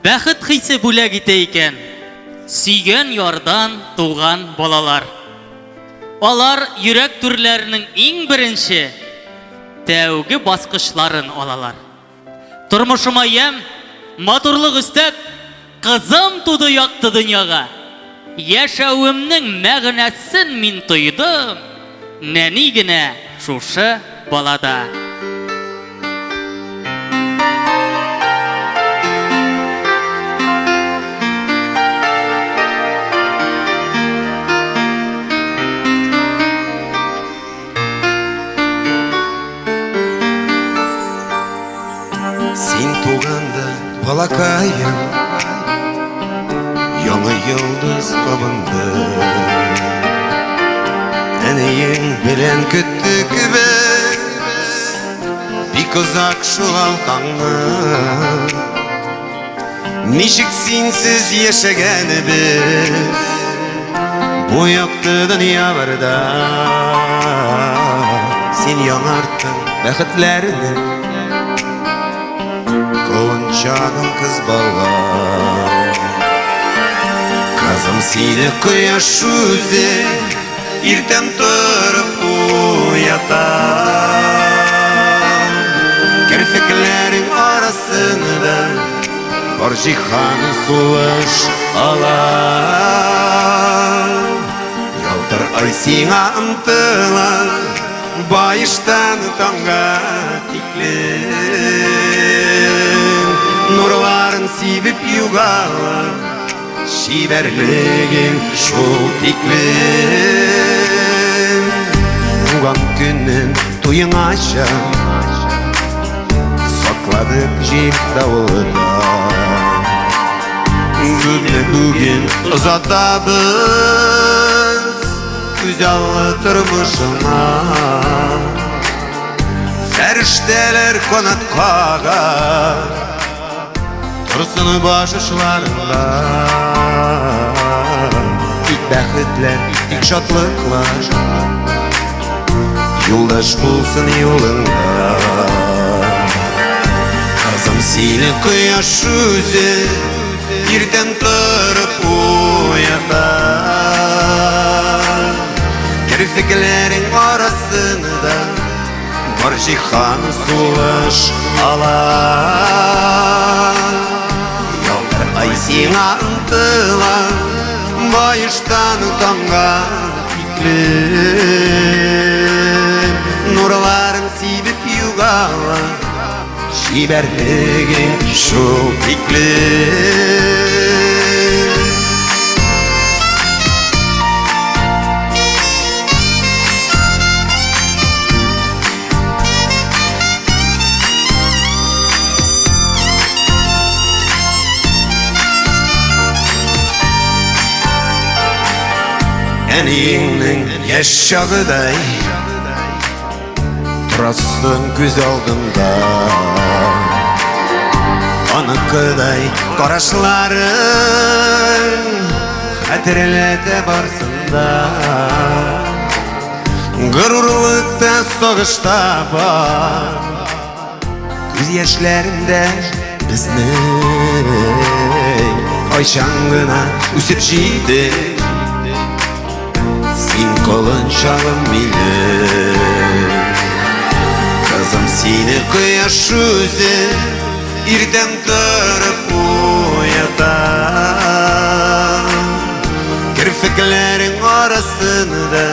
Бәхет хисе бүләк итә икән сөйгән ярдан туган балалар. Алар йөрәк түрләренең иң беренче, тәүге баскычларын алалар. Тормышыма ямь, матурлык өстәп, кызым туды якты дөньяга. Яшәвемнең мәгънәсен мин тойдым, нәни генә шушы балада. Син туганда, балакаем, Яңа йолдыз кабынды. Әниең белән көттек без Бик озак шул таңны. Ничек синсез яшәгәнебез Бу якты дөньяларда. Син яңарттың бәхетләрне, Колынчагым кыз бала. Кызым, сине кояш үзе Иртән торып уята. Керфекләрең арасында Бар җиһан сулыш ала. Ялтыр ай сиңа ымтыла Баештан таңга тиклем. Нурларын сибеп югала Чибәрлегең шул тиклем. Туган көнен туеңача Сакладык җил давылда. Бүген бүген озатабыз Күзаллы тормышыңа. Фәрештәләр канат кага Торсын баш очларында. Тик бәхетләр, тик шатлыклар Юлдаш булсын юлыңда. Кызым, сине кояш үзе Иртән торып уята. Керфекләрең арасында Бар җиһан сулыш ала. Ялтыр ай сиңа ымтыла Баештан таңга тиклем. Нурларын сибеп югала Чибәрлегең шул тиклем. Әниеңнең яшь чагыдай Торасың күз алдымда. Аныкыдай карашларың Хәтерләтә барсын да. Горурлыкта, сагышта бар Күз яшьләрендә безнең. Кайчан гына үсеп җитеп Син колынчагым минем. Кызым, сине кояш үзе Иртән торып уята. Керфекләрең арасында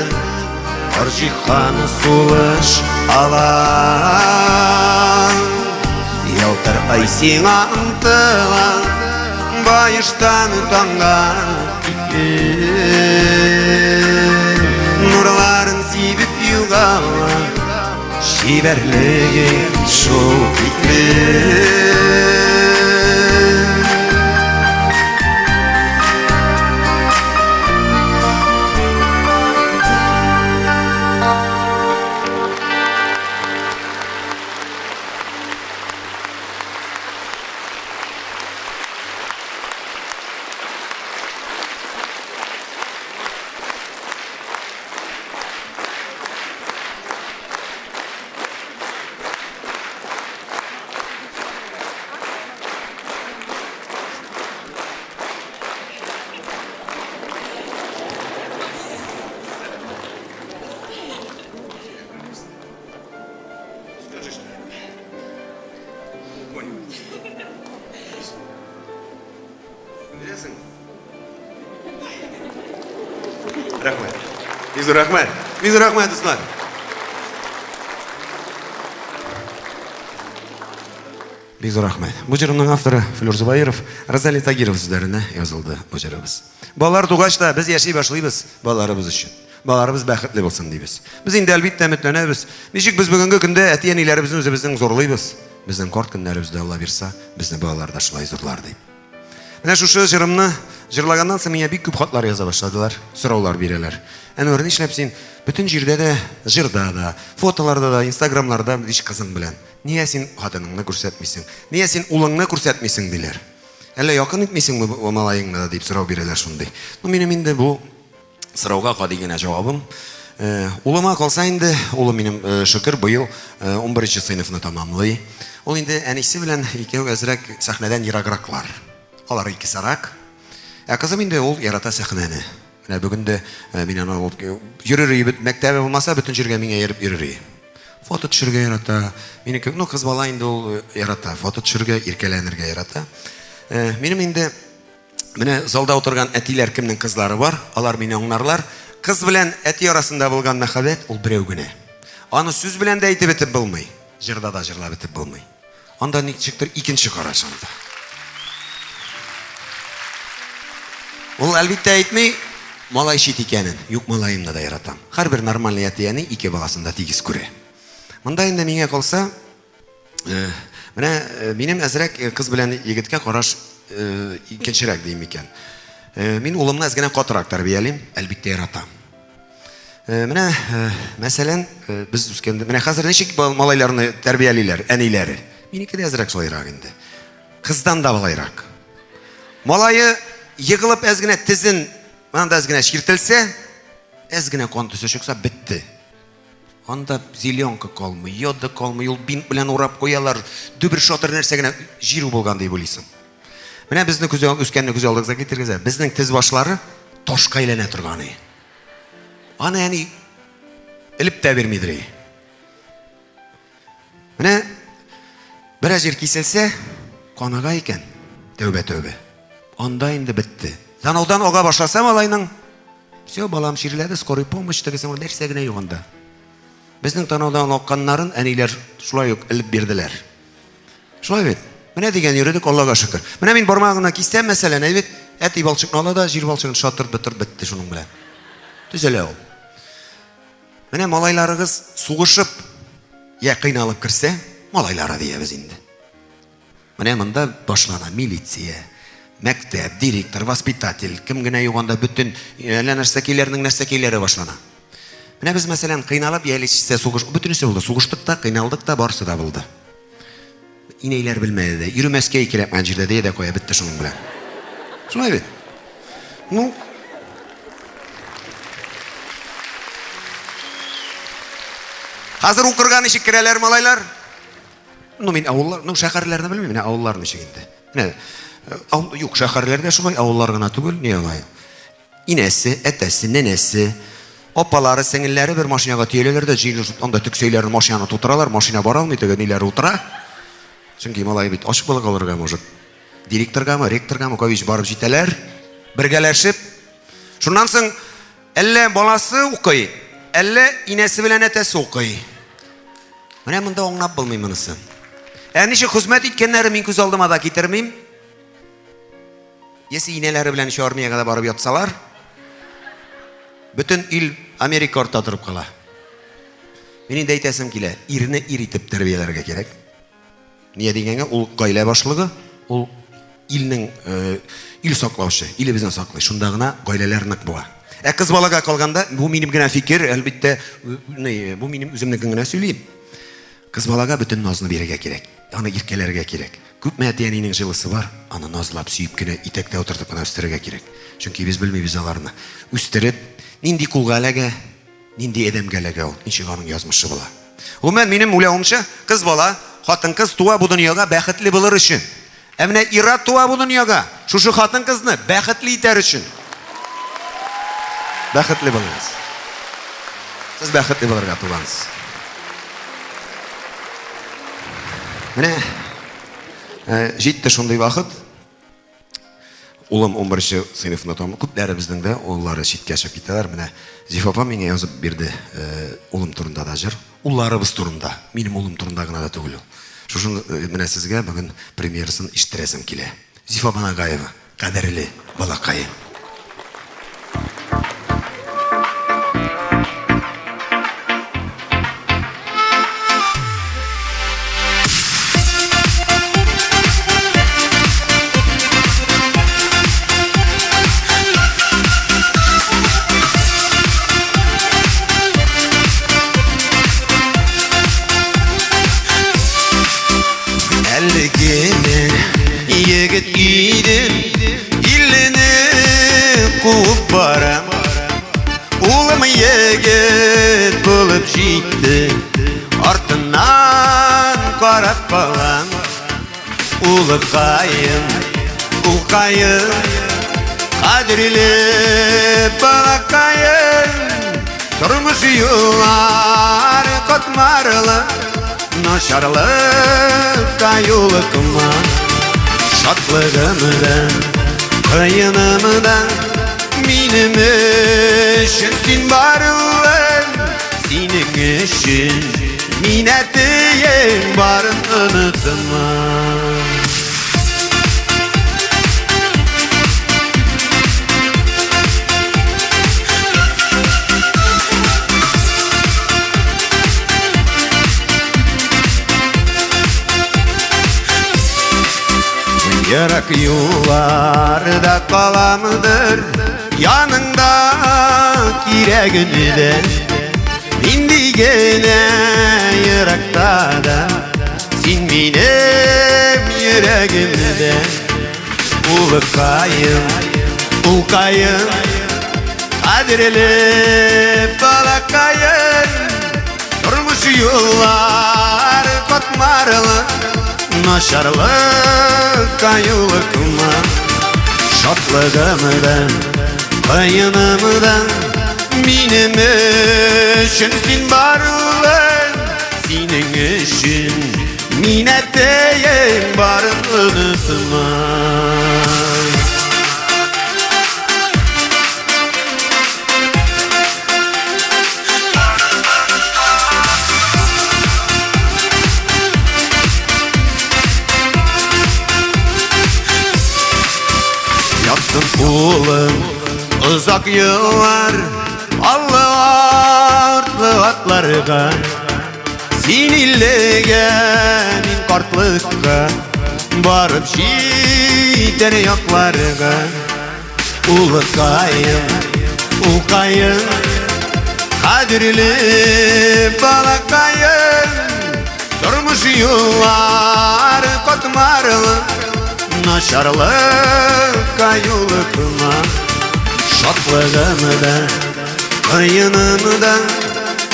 Бар җиһан сулыш ала. Ялтыр ай сиңа ымтыла Баештан таңга тиклем. Нурларын сибеп югала Чибәрлегең шул тиклем. Бирәсең? Рәхмәт. Бик зур рәхмәт. Бик зур рәхмәт, дуслар. Бик зур рәхмәт. Бу җырымның авторы Флюр Зубаиров, Розалия Тагирова сүзләренә язылды бу җырыбыз. Балалар тугач та без яши башлыйбыз балаларыбыз өчен. Балаларыбыз бәхетле булсын дибез. Без инде әлбиттә өметләнәбез. Ничек без бүгенге көндә әти-әниләребезне үзебезнең зурлыйбыз. Безнең карт көннәребездә Алла бирса, безне балалар да шулай зурлар дип. Менә шушы җырымны җырлаганнан соң миңа бик күп хатлар яза башладылар, сораулар бирәләр. Әнвәр, нишләп син бөтен җирдә дә, җырда да, фотоларда да, инстаграмнарда һич кызың белән? Нигә син хатыныңны күрсәтмисең? Нигә син улыңны күрсәтмисең, диләр. Әллә якын итмисеңме бу малаеңны да дип сорау бирәләр шундый. Ну, минем инде бу сорауга гади генә җавабым. Э, улыма калса инде, улым минем, э, шөкер, быел 11 э, сыйныфны тамамлый. Ул инде әнисе белән икәү әзрәк сәхнәдән ераграклар. Алар икесарак. Ә кызым инде ул ярата сәхнәне. Менә бүген дә мин аны алып йөрер иде, мәктәбе булмаса, бөтен җиргә миңа ияреп йөрер иде. Фото төшерергә ярата. Минеке, ну, кыз бала инде ул ярата. Фото төшерергә, иркәләнергә ярата. Минем инде менә залда утырган әтиләр кемнең кызлары бар, алар мине аңларлар. Кыз белән әти арасында булган мәхәббәт ул берәү генә. Аны сүз белән дә әйтеп бетеп булмый, җырда да җырлап бетеп булмый. Анда ничектер икенче караш анда. Ул әлбиттә әйтми, малай чит икәнен. Юк, малаемны да яратам. Һәрбер нормальный әти-әни ике баласын да тигез күрә. Монда инде миңа калса, э, менә э, минем әзрәк э, кыз белән егеткә караш икенчерәк дим икән. Мин улымны әз генә катырак тәрбиялим, әлбиттә яратам. Э, менә, э, мәсәлән, э, без үскәндә, менә хәзер ничек малайларны тәрбиялиләр, әниләре? Минеке дә әзрәк шулайрак инде. Кыздан да болайрак. Малае егылып әз генә тезен, монда әз генә чиртелсә, әз генә кан төсе чыкса, бетте. Анда зеленка калмый, йода калмый, ул бинт белән урап куялар, дөбер шатыр нәрсә генә җир булган дип уйлыйсың. Менә безне күз үскәнне күз алдыгызга китерегез. Безнең тез башлары ташка әйләнә торган. Аны әни элеп тә бирмидер. Менә бераз җир киселсә, канага икән. Тәүбә, тәүбә. Анда инде бетте. Танаудан ага башласа малайның, все, балам чирләде, скорый помощь тегесе, нәрсә генә юк анда. Безнең танаудан акканнарын әниләр шулай ук элеп бирделәр. Шулай бит. Менә дигән йөредек, Аллага шөкер. Менә мин бармагымны кистәм, мәсәлән, әй бит, әти балчыкны ала да, җир балчыгын шатырт бетер бетте шуның белән. Төзәлә ул. Менә малайларыгыз сугышып, я кыйналып керсә, малайлары диябез инде. Менә монда башлана милиция, мәктәп, директор, воспитатель, кем генә юк анда бөтен әллә нәрсәкәйләрнең нәрсәкәйләре башлана. Менә без, мәсәлән, кыйналып, я лечиться сугыш, бөтенесе булды. Сугыштык та, кыйналдык та, барысы да булды. Инәйләр белмәде дә, йөрмәскә кирәкмәгән җирдә дия дә куя, бетте шуның белән. Шулай бит. Ну, Хәзер укырга ничек керәләр малайлар? Ну, мин авыллар, ну, шәһәрләрне белмим, менә авыллар ничек инде. Менә, юк, шәһәрләрдә шулай, авыллар гына түгел, ни алай. Инәсе, әтәсе, нәнәсе, апалары, сеңелләре бер машинага төяләләр дә җыелышып анда төксәйләрен машинаны тутыралар, машина бара алмый, теге ниләр утыра. Чөнки малай бит ачык балык алырга может. Директоргамы, ректоргамы, кайбич барып җитәләр, бергәләшеп. Шуннан соң әллә баласы укый, әллә инәсе белән әтәсе укый. Менә монда аңлап булмый монысы. Ә ничек хезмәт иткәннәре мин күз алдыма да китермим. Если инәләре белән еще армиягә дә барып ятсалар, бөтен ил Америка артта торып кала. Мин инде әйтәсем килә, ирне ир итеп тәрбияләргә кирәк. Нигә дигәнгә, ул гаилә башлыгы, ул илнең э, ил саклаучы, илебезне саклый. Шунда гына гаиләләр нык була. Ә кыз балага калганда, бу минем генә фикер, әлбәттә, бу минем үземнекен генә сөйлим. Кыз балага бөтен назны бирергә кирәк. Аны иркәләргә кирәк. Күпме әти-әнинең җылысы бар, аны назлап, сөеп кенә, итәктә утыртып кына үстерергә кирәк. Чөнки без белмибез аларны. Үстереп, нинди кулга эләгә, нинди адәмгә эләгә ул, ничек аның язмышы була. Гомумән, минем уйлавымча, кыз бала, хатын-кыз туа бу дөньяга бәхетле булыр өчен. Ә менә ир-ат туа бу дөньяга шушы хатын-кызны бәхетле итәр өчен. Бәхетле булыгыз. Сез бәхетле булырга тугансыз. Менә э, җитте шундый вакыт. Улым унберенче сыйныфны тәмам, күпләребезнең дә уллары читкә чыгып китәләр. Менә Зифа апа миңа язып бирде, улым турында да җыр. Улларыбыз турында, минем улым турында гына да түгел ул. Шушыны менә сезгә бүген премьерасын ишеттерәсем килә. Зифа Банагаева, Кадерле балакаем. Әле генә егет идем, иллене куып барам. Улым егет булып җитте, артыннан карап калам. Улыкаем, улкаем, кадерле балакаем. Тормыш юллары катмарлы, начарлыкка юлыкма. Шатлыгым да, кыеным да, минем өчен син бар улым. Синең өчен мин әтиең барын онытма. Ерак юлларда каламдыр, яныңда кирәгене дә. Нинди генә еракта да, син минем йөрәгемдә. Улыкаем, улкаем, кадерле балакаем. Тормыш юллары катмарлы, начарлыкка юлыкма. Шатлыгым да, кыеным да, минем өчен син бар улым. Синең өчен мин әтиең барын онытма. Ятсын улым озак еллар аллы артлы атларга. Син иллегә, мин картлыкка, барып җитәр якларга. Улыкаем, улкаем, кадерле балакаем. Тормыш юллары катмарлы, начарлыкка юлыкма. Шатлыгым да, кыеным да,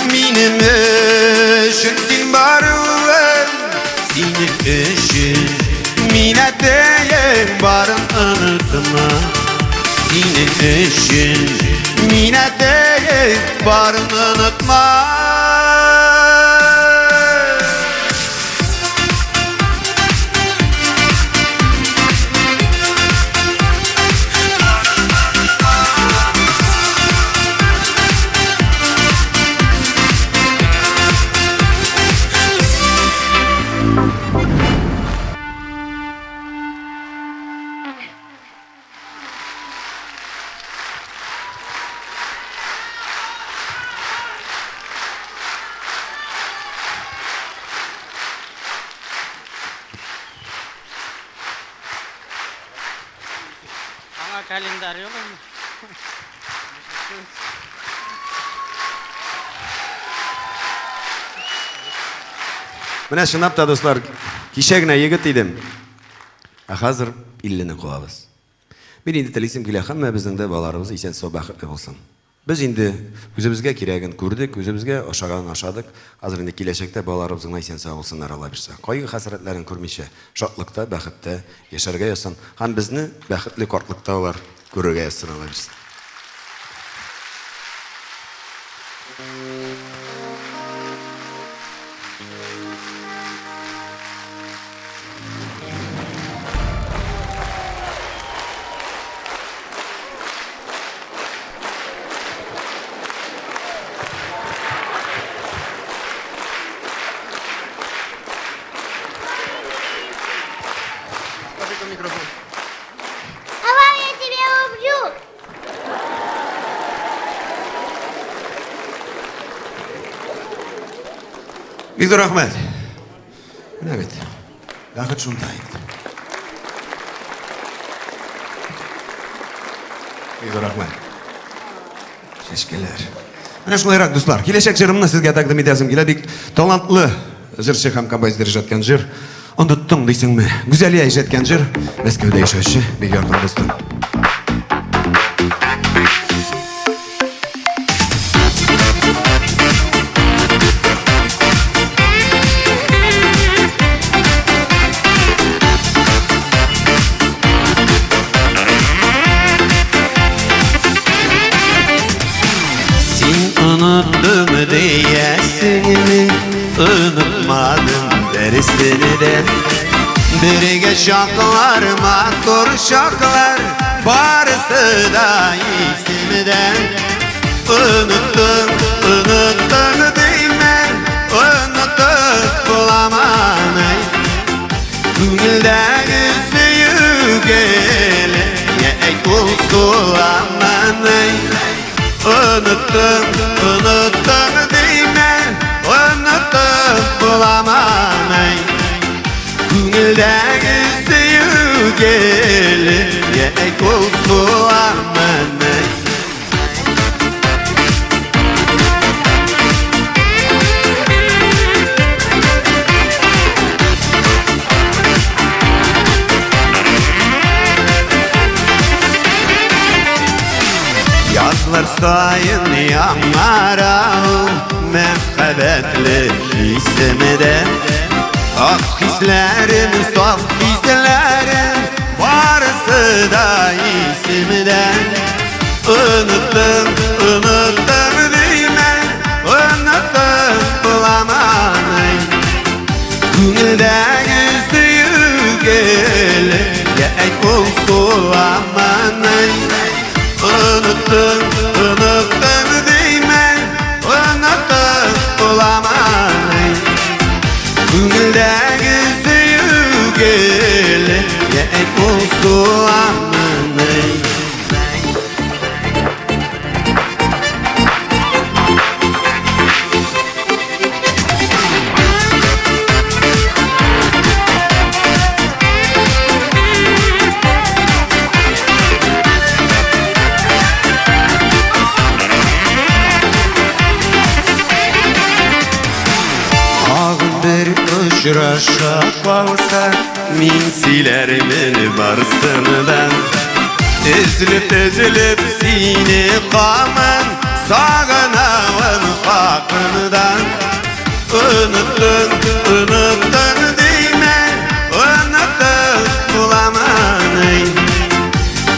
минем өчен син бар улым. Синең өчен мин әтиең барын онытма. Синең өчен мин әтиең барын онытма. Аңа календарь юк инде. Менә чынлап та, дуслар, кичә генә егет идем. Ә хәзер иллене куабыз. Мин инде телисем килә, һәммәбезнең дә балаларыбыз исән-сау, бәхетле булсын. Без инде үзебезгә кирәген күрдек, үзебезгә ашаганын ашадык. Хәзер инде киләчәктә балаларыбыз гына исән-сау булсыннар, Алла бирса. Кайгы-хәсрәтләрен күрмичә, шатлыкта, бәхеттә яшәргә язсын. Һәм безне бәхетле картлыкта алар күрергә язсын, Алла бирса. Бик зур рәхмәт. Менә бит. Бәхет шунда инде. Бик зур рәхмәт. Чәчкәләр. Менә шулайрак, дуслар. Киләчәк җырымны сезгә тәкъдим итәсем килә. Бик талантлы җырчы һәм композитор иҗат иткән җыр. Оныттың дисеңме? Гүзәлия иҗат иткән җыр. Мәскәүдә яшәүче бик якын дустым. Син оныттым диясеңме? Онытмадым берсене дә. Бергә чаклар, матур чаклар, барысы да исемдә. Оныттым, оныттым димә, онытып буламыни? Күңелдәге сөю геле, я әйт ул суламыни? Оныттым, оныттым димә, онытып буламыни? Күңелдәге сөю геле, я әйт ул суламыни? Язлар саен яңара ул мәхәббәтле хисемдә. Ак хисләрем, саф хисләрем, барысы да исемдә. Оныттым, оныттым димә, онытып буламыни? Күңелдәге сөю геле, я әйт ул суламыни? Оныттым, оныттым димә, онытып буламыни? Күңелдәге сөю геле, я әйт ул суламыни? Тагын бер очраша калсак, мин сөйләрмен барысын да. Өзелеп-өзелеп сине һаман сагынамын хакында. Оныттың, оныттың димә, онытып буламыни?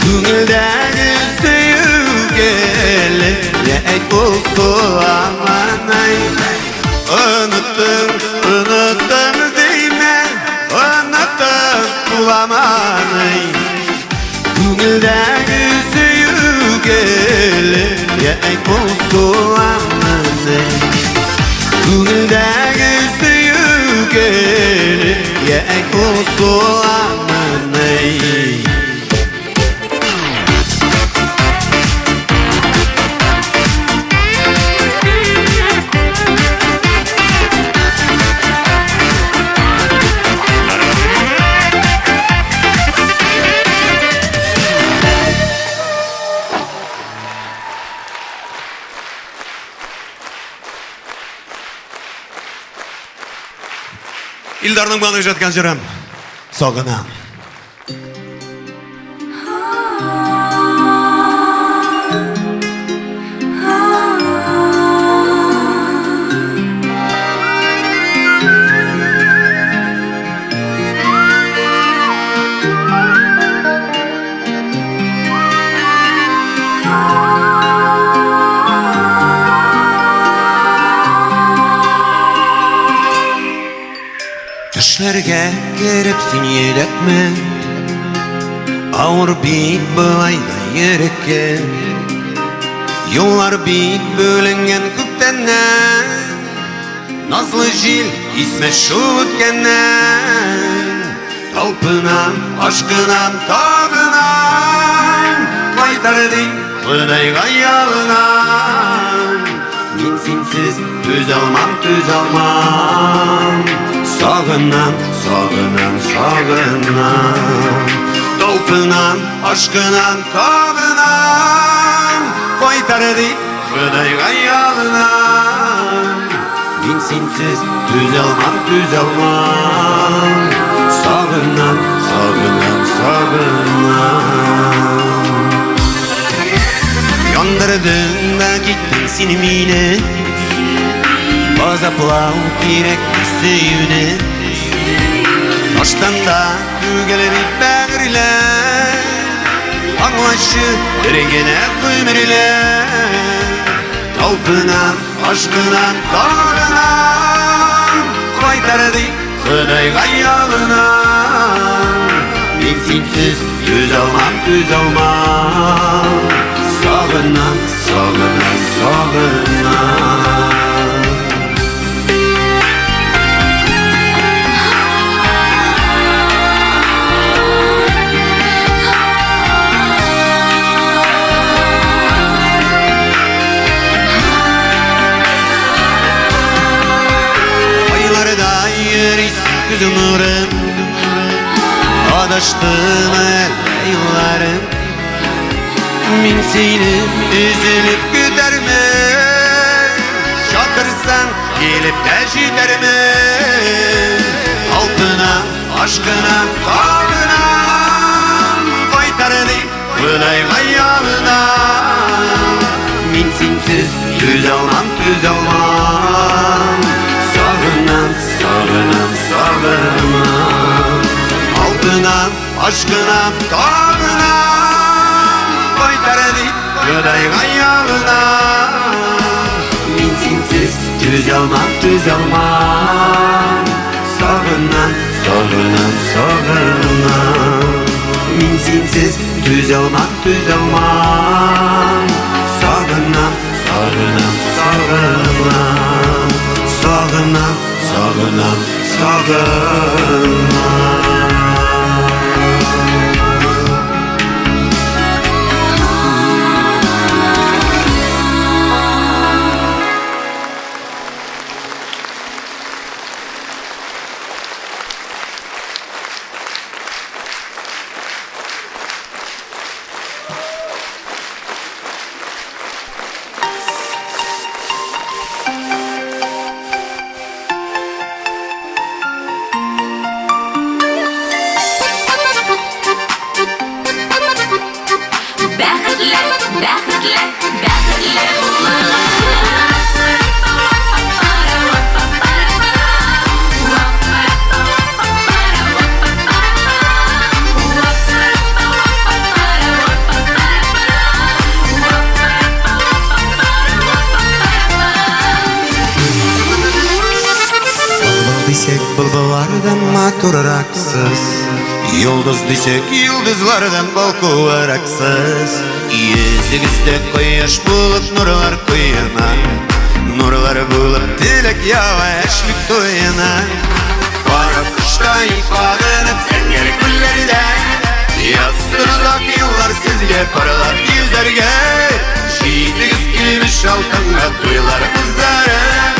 Күңелдәге сөю геле, я әйт ул суламыни? Оныттың, оныттың димә, онытып буламыни? Күңелдәге сөю геле, я әйт ул суламыни? Күңелдәге сөю геле, я әйт ул суламыни? Илдарның баны иҗат иткән җырым. Сагынам. Төшләргә кереп син йөрәкме? Авыр бит болай да йөрәккә. Юллар бит бүленгән күптәннән. Назлы җил исмә шул үткәннән. Талпынам, ашкынам, тагынам. Кайтар дип Ходайга ялынам. Мин синсез түзалмам, түзалмам. Сагынам, сагынам, сагынам. Талпынам, ашкынам, табынам. Кайтар дип Ходайга ялынам. Мин синсез түзалмам, түзалмам. Сагынам, сагынам, сагынам. Яндырдың да киттең син мине. Азаплау кирәк сөюне. Таштан да түгел бит бәгырьләр. Аңлашы бер генә гомерләр. Талпынам, ашкынам, табынам. Кайтар дип Ходайга ялынам. Мин синсез түзалмам, түзалмам. Сагынам, сагынам, сагынам. Айларда йөрисең күз нурым. Адаштым әллә юлларым. Мин сине өзелеп көтәрмен. Чакырсаң, килеп тә җитәрмен. Алтынам, ашкынам, табынам. Кайтар дип Ходайга ялынам. Мин синсез түзалмам, түзалмам. Сагынам, сагынам, сагынам. Алтынам, ашкынам, табынам. Кайтар дип Ходайга ялынам. Мин синсез түзалмам, түзалмам. Сагынам, сагынам, сагынам. Мин синсез түзалмам, түзалмам. Сагынам, сагынам, сагынам. Сагынам, сагынам, сагынам. Бәхетле, бәхетле, бәхетле булыгыз. Былбыл дисәк, былбыллардан матурраксыз. Йолдыз дисәк, йолдызлардан балкуыраксыз. Йөзегездә кояш булып нурлар коена. Нурлар булып теләк ява яшьлек туена. Кара коштай кагынып зәңгәр күлләрдә. Язсын озак еллар сезгә парлап йөзәргә. Җитегез көмеш алтынга туйлар уздырып.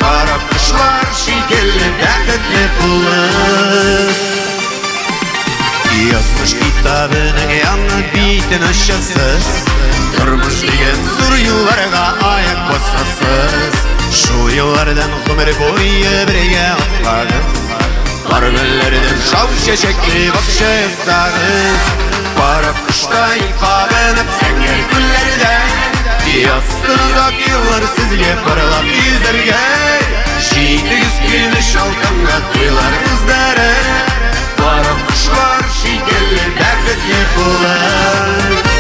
Кара кошлар шикелле бәхетле булып. Язмыш китабының яңа битен ачасыз. Тормыш дигән зур юлларга аяк басасыз. Шул юллардан гомер буе бергә атлагыз. Пар гөлләрдән шау чәчәкле бакча ясагыз. Кара коштай кабынып зәңгәр күлләрдә. Язсын озак еллар сезгә парлап йөзәргә. Җитегез көмеш алтынга туйлар уздырып. Кара кошлар шикелле бәхетле булып.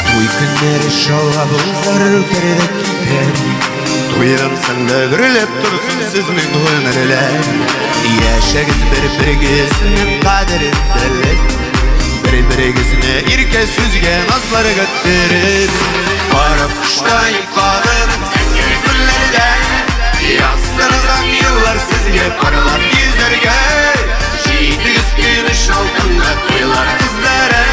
Туй көннәре шаулап узар үтәр дә китәр. Туйдан соң да гөрләп торсын сезнең гомерләр. Яшәгез бер-берегезнең кадерен белеп, бер-берегезне иркә сүзгә, назларга төреп. Кара коштай кабынып зәңгәр күлләрдә. Язсын озак еллар сезгә парлап йөзәргә. Җитегез көмеш алтынга туйлар кызлары.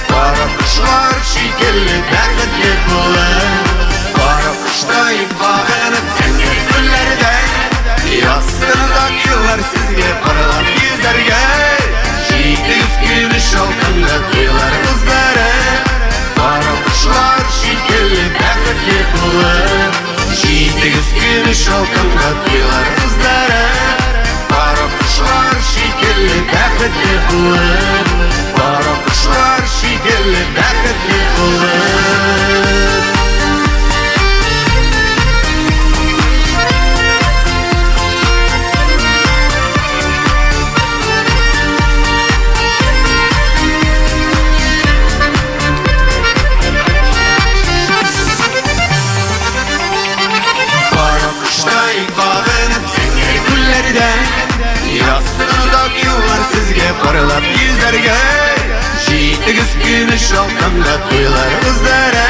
Кара кошлар шикелле бәхетле булып. Кара коштай багынып зәңгәр күлләрдә. Язсын озак еллар сезгә парлап йөзәргә. Җитегез көмеш алтынга туйлар кызлары. Кара кошлар шикелле бәхетле булып. Җитегез көмеш алтынга туйлар кызлары. Кара кошлар шикелле бәхетле булып. Кара кошлар шикелле бәхетле булып. Кара коштай багынып зәңгәр күлләрдә. Язсын озак еллар сезгә парлап йөзәргә. Җитегез көмеш алтынга туйлар кызлары.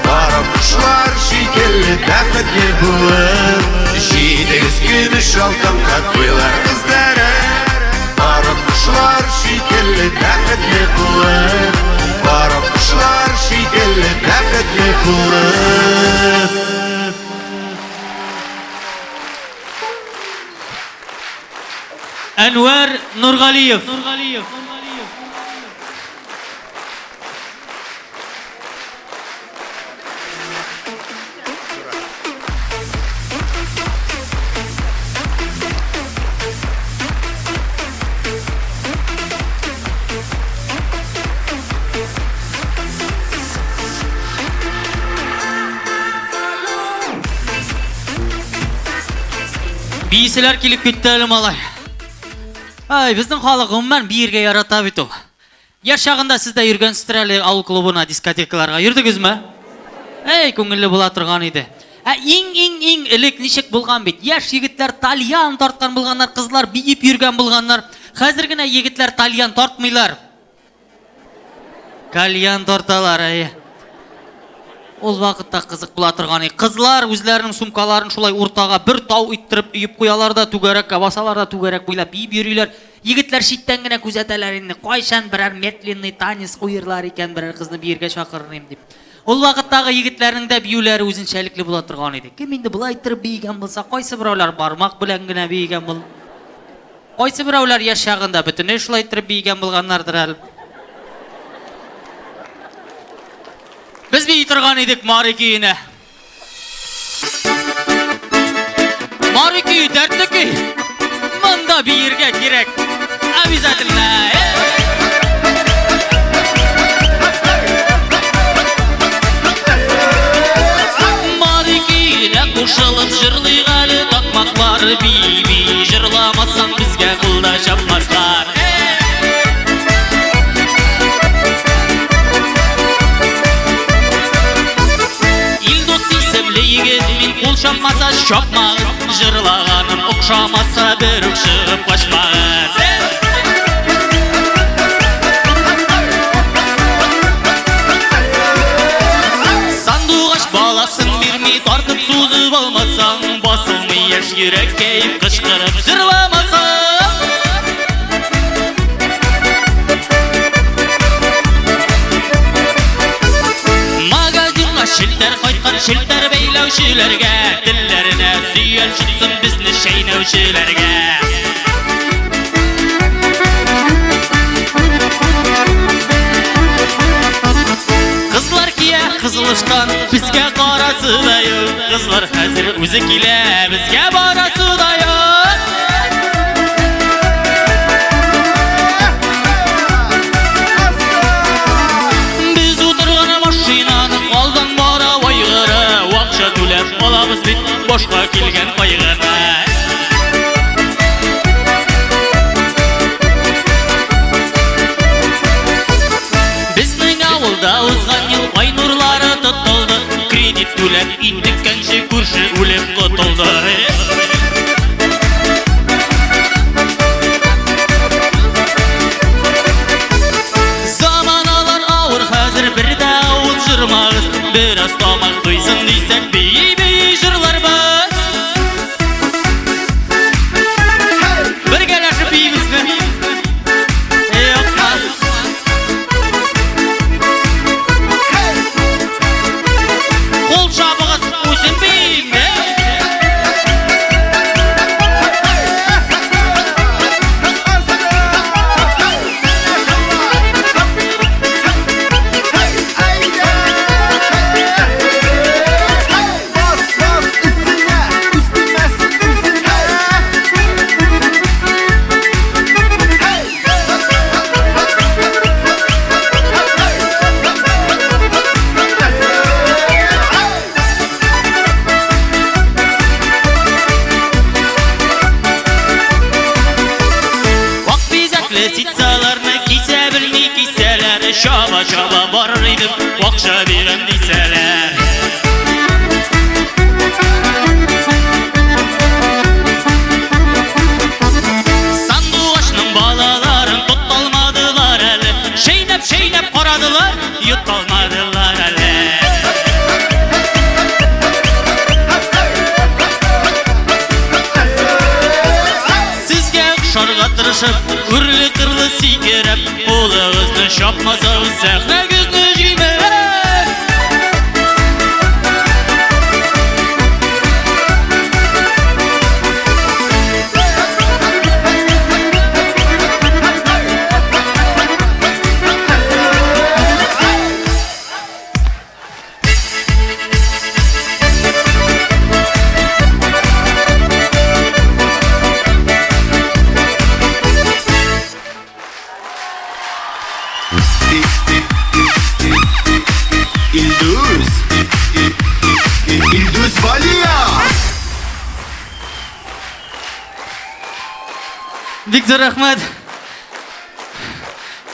Кара кошлар шикелле бәхетле булып. Җитегез көмеш алтынга туйлар кызлары. Кара кошлар шикелле бәхетле булып. Кара кошлар шикелле бәхетле булып. Әнвәр Нургалиев. Бииселәр килеп китте әле, малай. Ай, безнең халык гомумән биергә ярата бит ул. Яшь чагында сез дә йөргәнсездер әле авыл клубына, дискотекаларга. Йөрдегезме? Эй, күңелле була торган иде. Ә иң-иң-иң элек ничек булган бит? Яшь егетләр тальян тарткан булганнар, кызлар биеп йөргән булганнар. Хәзер генә егетләр тальян тартмыйлар. Кальян тарталар, әйе. Ул вакытта кызык була торган иде. Кызлар үзләренең сумкаларын шулай уртага бер тау иттереп өеп куялар да түгәрәккә басалар да түгәрәк буйлап биеп йөриләр. Егетләр читтән генә күзәтәләр инде. Кайчан берәр медленный танец куерлар икән, берәр кызны биергә чакырырым дип. Ул вакыттагы егетләрнең дә биюләре үзенчәлекле була торган иде. Кем инде болай иттереп биегән булса, кайсы берәүләр бармак белән генә биегән бул. Кайсы берәүләр яшь чагында бөтенләй шулай иттереп биегән булганнардыр әле. Без бии торган идек Мари көенә. Мари көе дәртле көй. Монда биергә кирәк. Обязательно. Мари көенә кушылып җырлыйк әле такмаклар. Би-би җырламасаң безгә кул да чапмаслар. Илдус исемле егет, мин кул чапмаса чапмагыз, җырлаганым охшамаса бер үк чыгып качмагыз. Сандугач баласын бирми тартып сузып алмасаң, басылмый яшь йөрәккә кычкырып җырламасаң. Магазинга челтәр кайткан челтәр бәйләүчеләргә, телләренә сөял чыксын безне чәйнәүчеләргә. Кызлар кия кызыл ыштан, безгә карасы да юк. Кызлар хәзер үзе килә, безгә барасы да юк. Без утырган машинаның алдан бара вайгыры, акча түләп алабыз бит башка килгән кайгыны. Безнең авылда узган ел ай нурлары тотылды, кредит түләп интеккәнче күрше үлеп котылды. Заманалар авыр хәзер, бер дә авыз җырмагыз, бераз тамак туйсын дисәк, бии-бии җырларбыз. дисәләр, чаба-чаба барыр идем, акча бирәм дисәләр. Сандугачның балаларын тоталмадылар әле, чәйнәп-чәйнәп карадылар, йоталмадылар әле. Сезгә охшарга тырышып, үрле-кырлы сикереп, кулыгызны чапмасагыз, сәхнәгезне җимерәм. Илдус! Илдус Валия! Бик зур рәхмәт.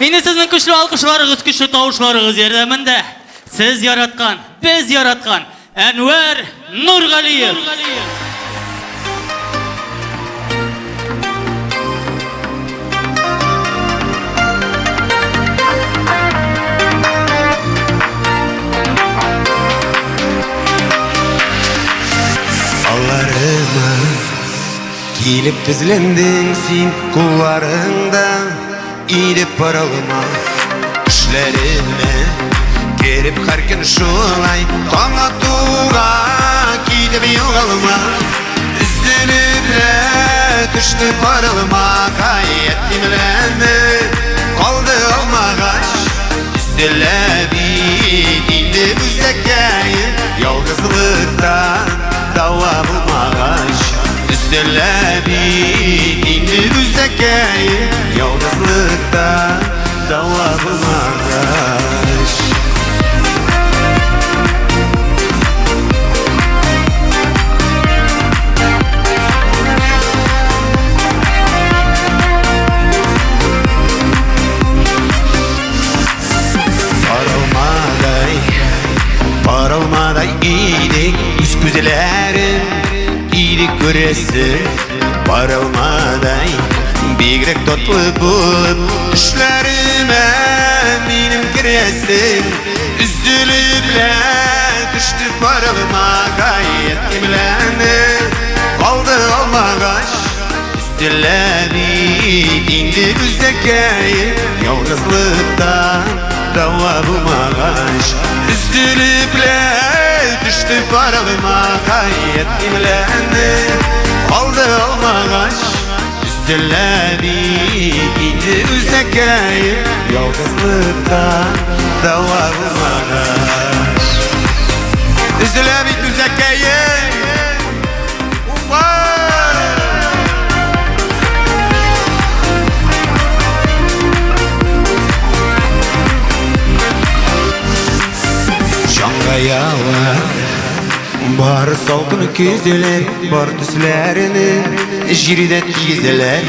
Инде сезнең көчле алкышларыгыз, көчле тавышларыгыз ярдәмендә сез яраткан, без яраткан Әнвәр Нургалиев. Алларыма килеп тезләндең син, кулларыңда иде паралма. Төшләремә кереп һәр көн шулай таң атуга китеп югалма. Өзелеп төште паралма, гаять димләнде калды алмагач. Өзелә бит инде үзәккәем, ялгызлыктан дава булмагач. Өзелә бит инде үзәккәем, ялгызлыктан дава булмагач. Парылмадай, парылмадай идек, үз күзләрем тиде күрәсе. Парылмадай, бигрәк татлы булып төшләремә минем керәсең. Өзелепләр төште парылма, гаять димләнде калды алмагач. Өзелә бит инде үзәккәем, ялгызлыктан дава булмагач. Өзелепләр төште парылма, гаять димләнде калды алмагач. Өзелә бит инде үзәккәем, ялгызлыктан дава булмагач. Өзелә бит үзәккәем. Уфа! Җанга бар салкын көзләр, бар төсләрне җирдә тигезләр.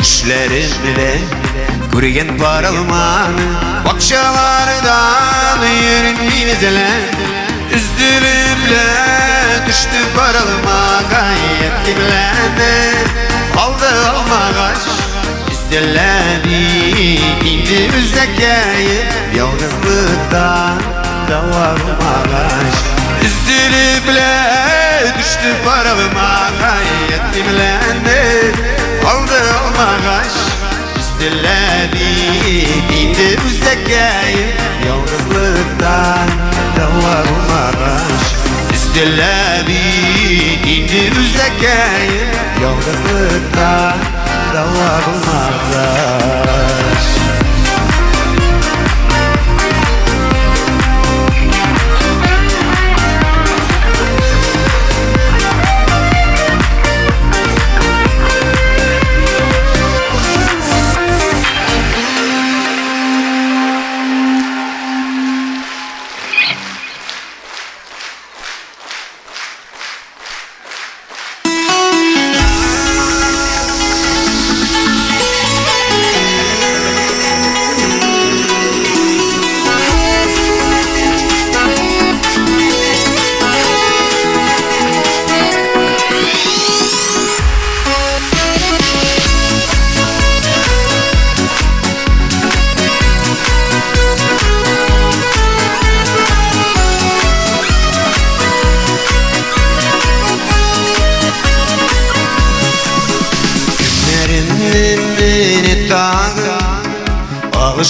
Төшләрем белән күргән парылманы, бакчалардан йөренмим эзләп. Өзелепләр төште парылма, гаять димләнде калды алмагач. Өзелә бит инде үзәккәем, ялгызлыктан дава булмагач. Өзелепләр төште парылма, гаять димләнде калды алмагач. Өзелә бит инде үзәккәем, ялгызлыктан дава булмагач. Өзелә бит инде үзәккәем, ялгызлыктан дава булмагач.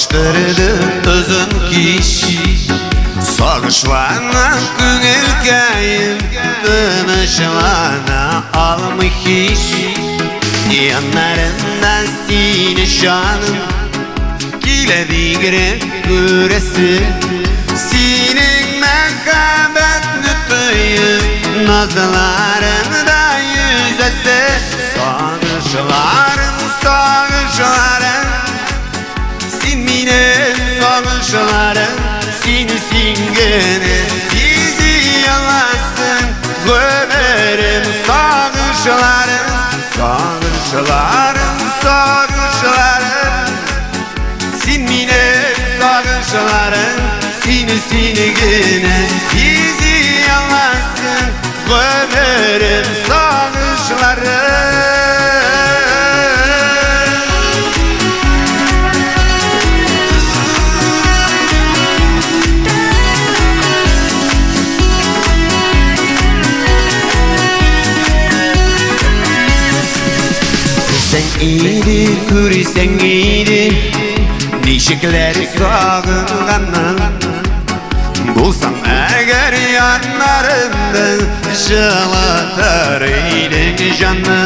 Сагыштырды озын кич. Сагышлана күңелкәем, тынычлана алмый һич. Яннарында сине җаным, килә бигрәк күрәсе. Синең мәхәббәтне тоеп, назларыңда йөзәсе. Сагышларым, сагышларым, син минем сагышларым, сине син генә бизи аласың. Гомерем сагышларым, сагышларым, сагышларым, син минем сагышларым, сине син генә бизи аласың. Гомерем сагышларым. Күрсәң иде, күрсәң иде, ничекләр сагынганын. Булсаң әгәр яннарымда, җылытыр идең җанны.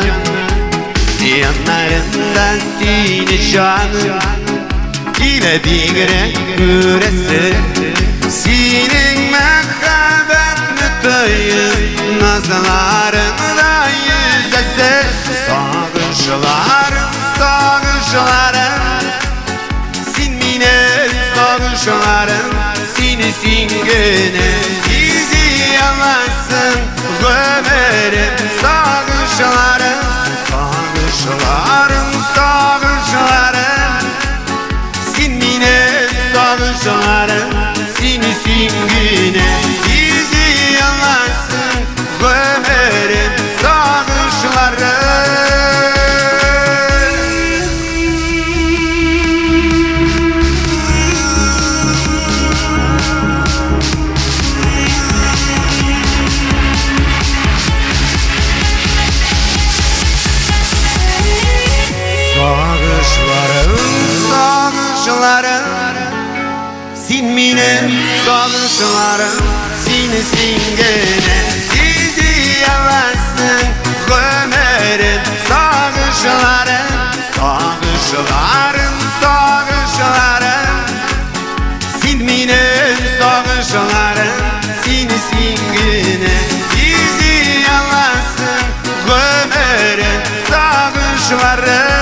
Яннарымда сине җаным, килә бигрәк күрәсе. Синең мәхәббәтне тоеп, назларыңда йөзәсе. Сагышларым, сагышларым, син минем сагышларым, сине син генә бизи аласың. Гомерем сагышларым, сагышларым, сагышларым, син минем сагышларым, сине син генә бизи аласың. Гомерем сагышларым. Сагышларым, сагышларым, син минем сагышларым, сине син генә бизи аласың. Гомерем сагышларым, сагышларым, сагышларым, син минем сагышларым, сине син генә бизи аласың. Гомерем сагышларым.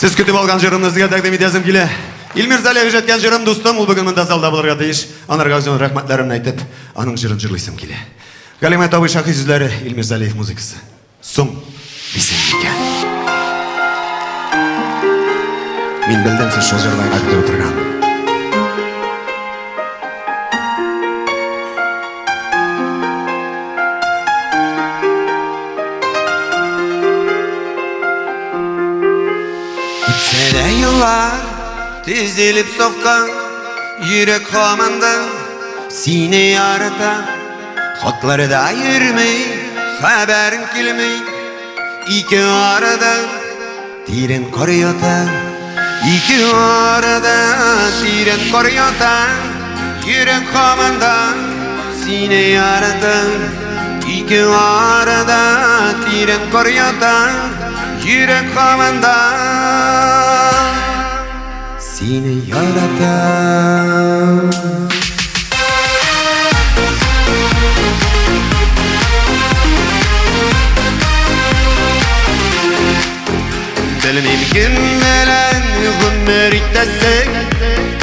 Сез көтеп алган җырымны сезгә тәкъдим итәсем килә. Илмир Залиев иҗат җырым, дустым, ул бүген монда залда булырга тиеш. Анарга үземнең рәхмәтләремне әйтеп, аның җырын җырлыйсым килә. Галимәт абый Шаһи сүзләре, Илмир Залиев музыкасы. Соң дисең микән? Мин белдем, сез шул җырны гына көтеп утырган. Үтсә дә еллар, тезелеп сафка, йөрәк һаман да сине ярата. Хатлары да йөрми, хәбәрең килми. Ике арада тирән кар ята. Ике арада тирән кар ята. Йөрәк һаман да сине ярата. Ике арада тирән кар ята. Йөрәк һаман да сине ярата. Белмим кем белән гомер итәсең,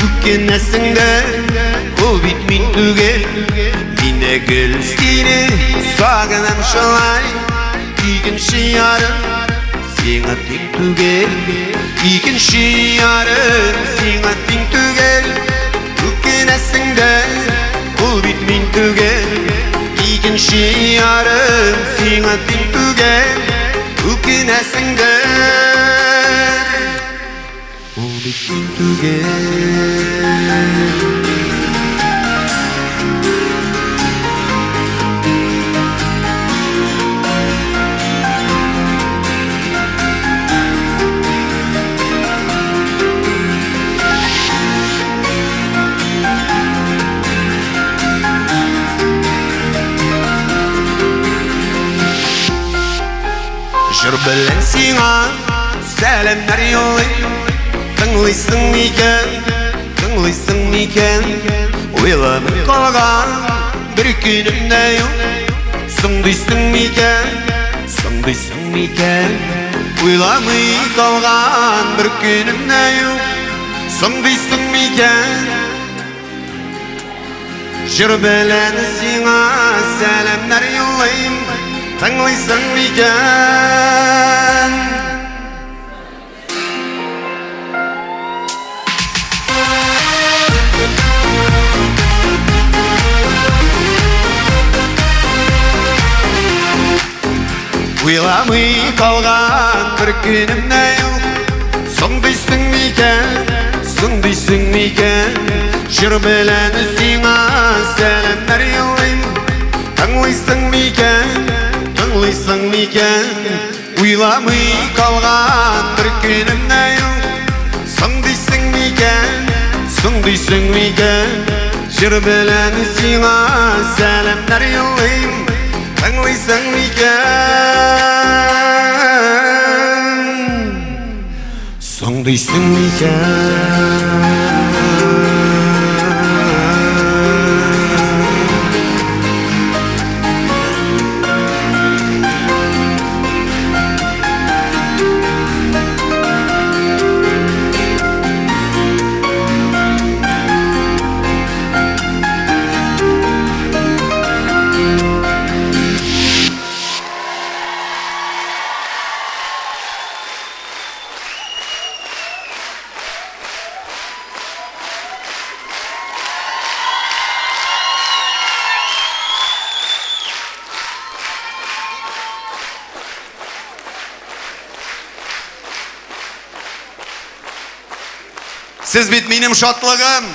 үкенәсең дә, ул бит мин түгел. Мин дә гел сине сагынам шулай, икенче ярым сиңа тиң түгел. Икенче ярым сиңа тиң түгел, үкенәсең дә, ул бит мин түгел. икенче ярым сиңа тиң түгел, үкенәсеңдер. Ул бит тиң түгел. Җыр белән сиңа сәламнәр юллыйм. Тыңлыйсың микән, тыңлыйсың микән? Уйламый калган бер көнем дә юк. Соң дисең микән, соң дисең микән? Уйламый калган бер көнем дә юк. Соң дисең микән? Җыр белән сиңа сәламнәр юллыйм. Тыңлыйсың микән? Уйламый калган бер көнем дә юк. Соң дисең микән, соң дисең микән? Җыр белән сиңа сәламнәр юллыйм. Тыңлыйсың микән, тыңлыйсың микән? Уйламый калган бер көнем дә юк. Соң дисең микән, соң дисең микән? Җыр белән сиңа сәламнәр юллыйм. Тыңлыйсың микән? Соң дисең микән? Сез бит минем шатлыгым.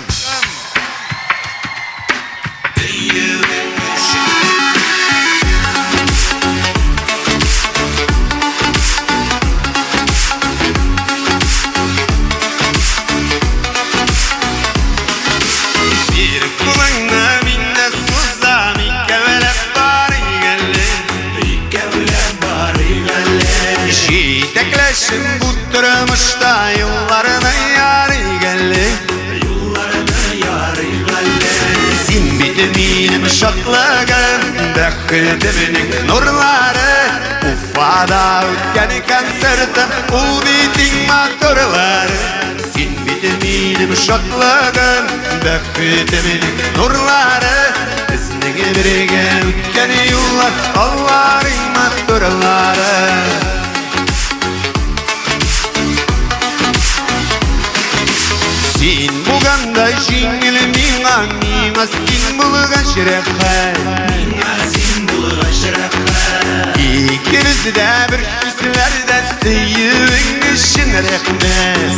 Бир кулыңны мин дә сузам, икәүләп барыйк әле. Икәүләп барыйк әле. Җитәкләшеп бу тормышта юлларны ярыйк әле. Юлларны ярыйк әле. Син бит минем шатлыгым, бәхетемнең нурлары. Уфада үткән концертым, ул бит иң матурлары. Син бит минем шатлыгым, бәхетемнең нурлары. Безнең бергә үткән юллар, алар иң матурлары. Син булганда җиңел миңа, миңа син булгач рәхәт. Миңа син булгач рәхәт. Икебез дә бер төсләрдә, сөюең өчен рәхмәт.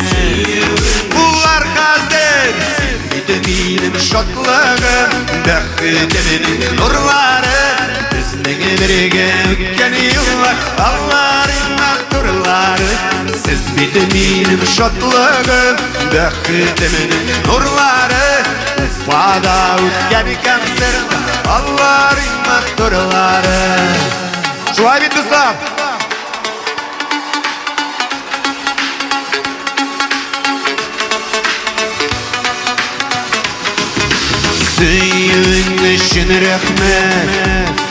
Булар хәзер, син бит минем шатлыгым, бәхетемнең нурлары. Безнең бергә үткән юллар, алар иң матурлары. Сез бит минем шатлыгым, бәхетемнең нурлары. Уфада үткән концерт, алар иң матурлары. Шулай бит, дуслар? Сөюең өчен рәхмәт.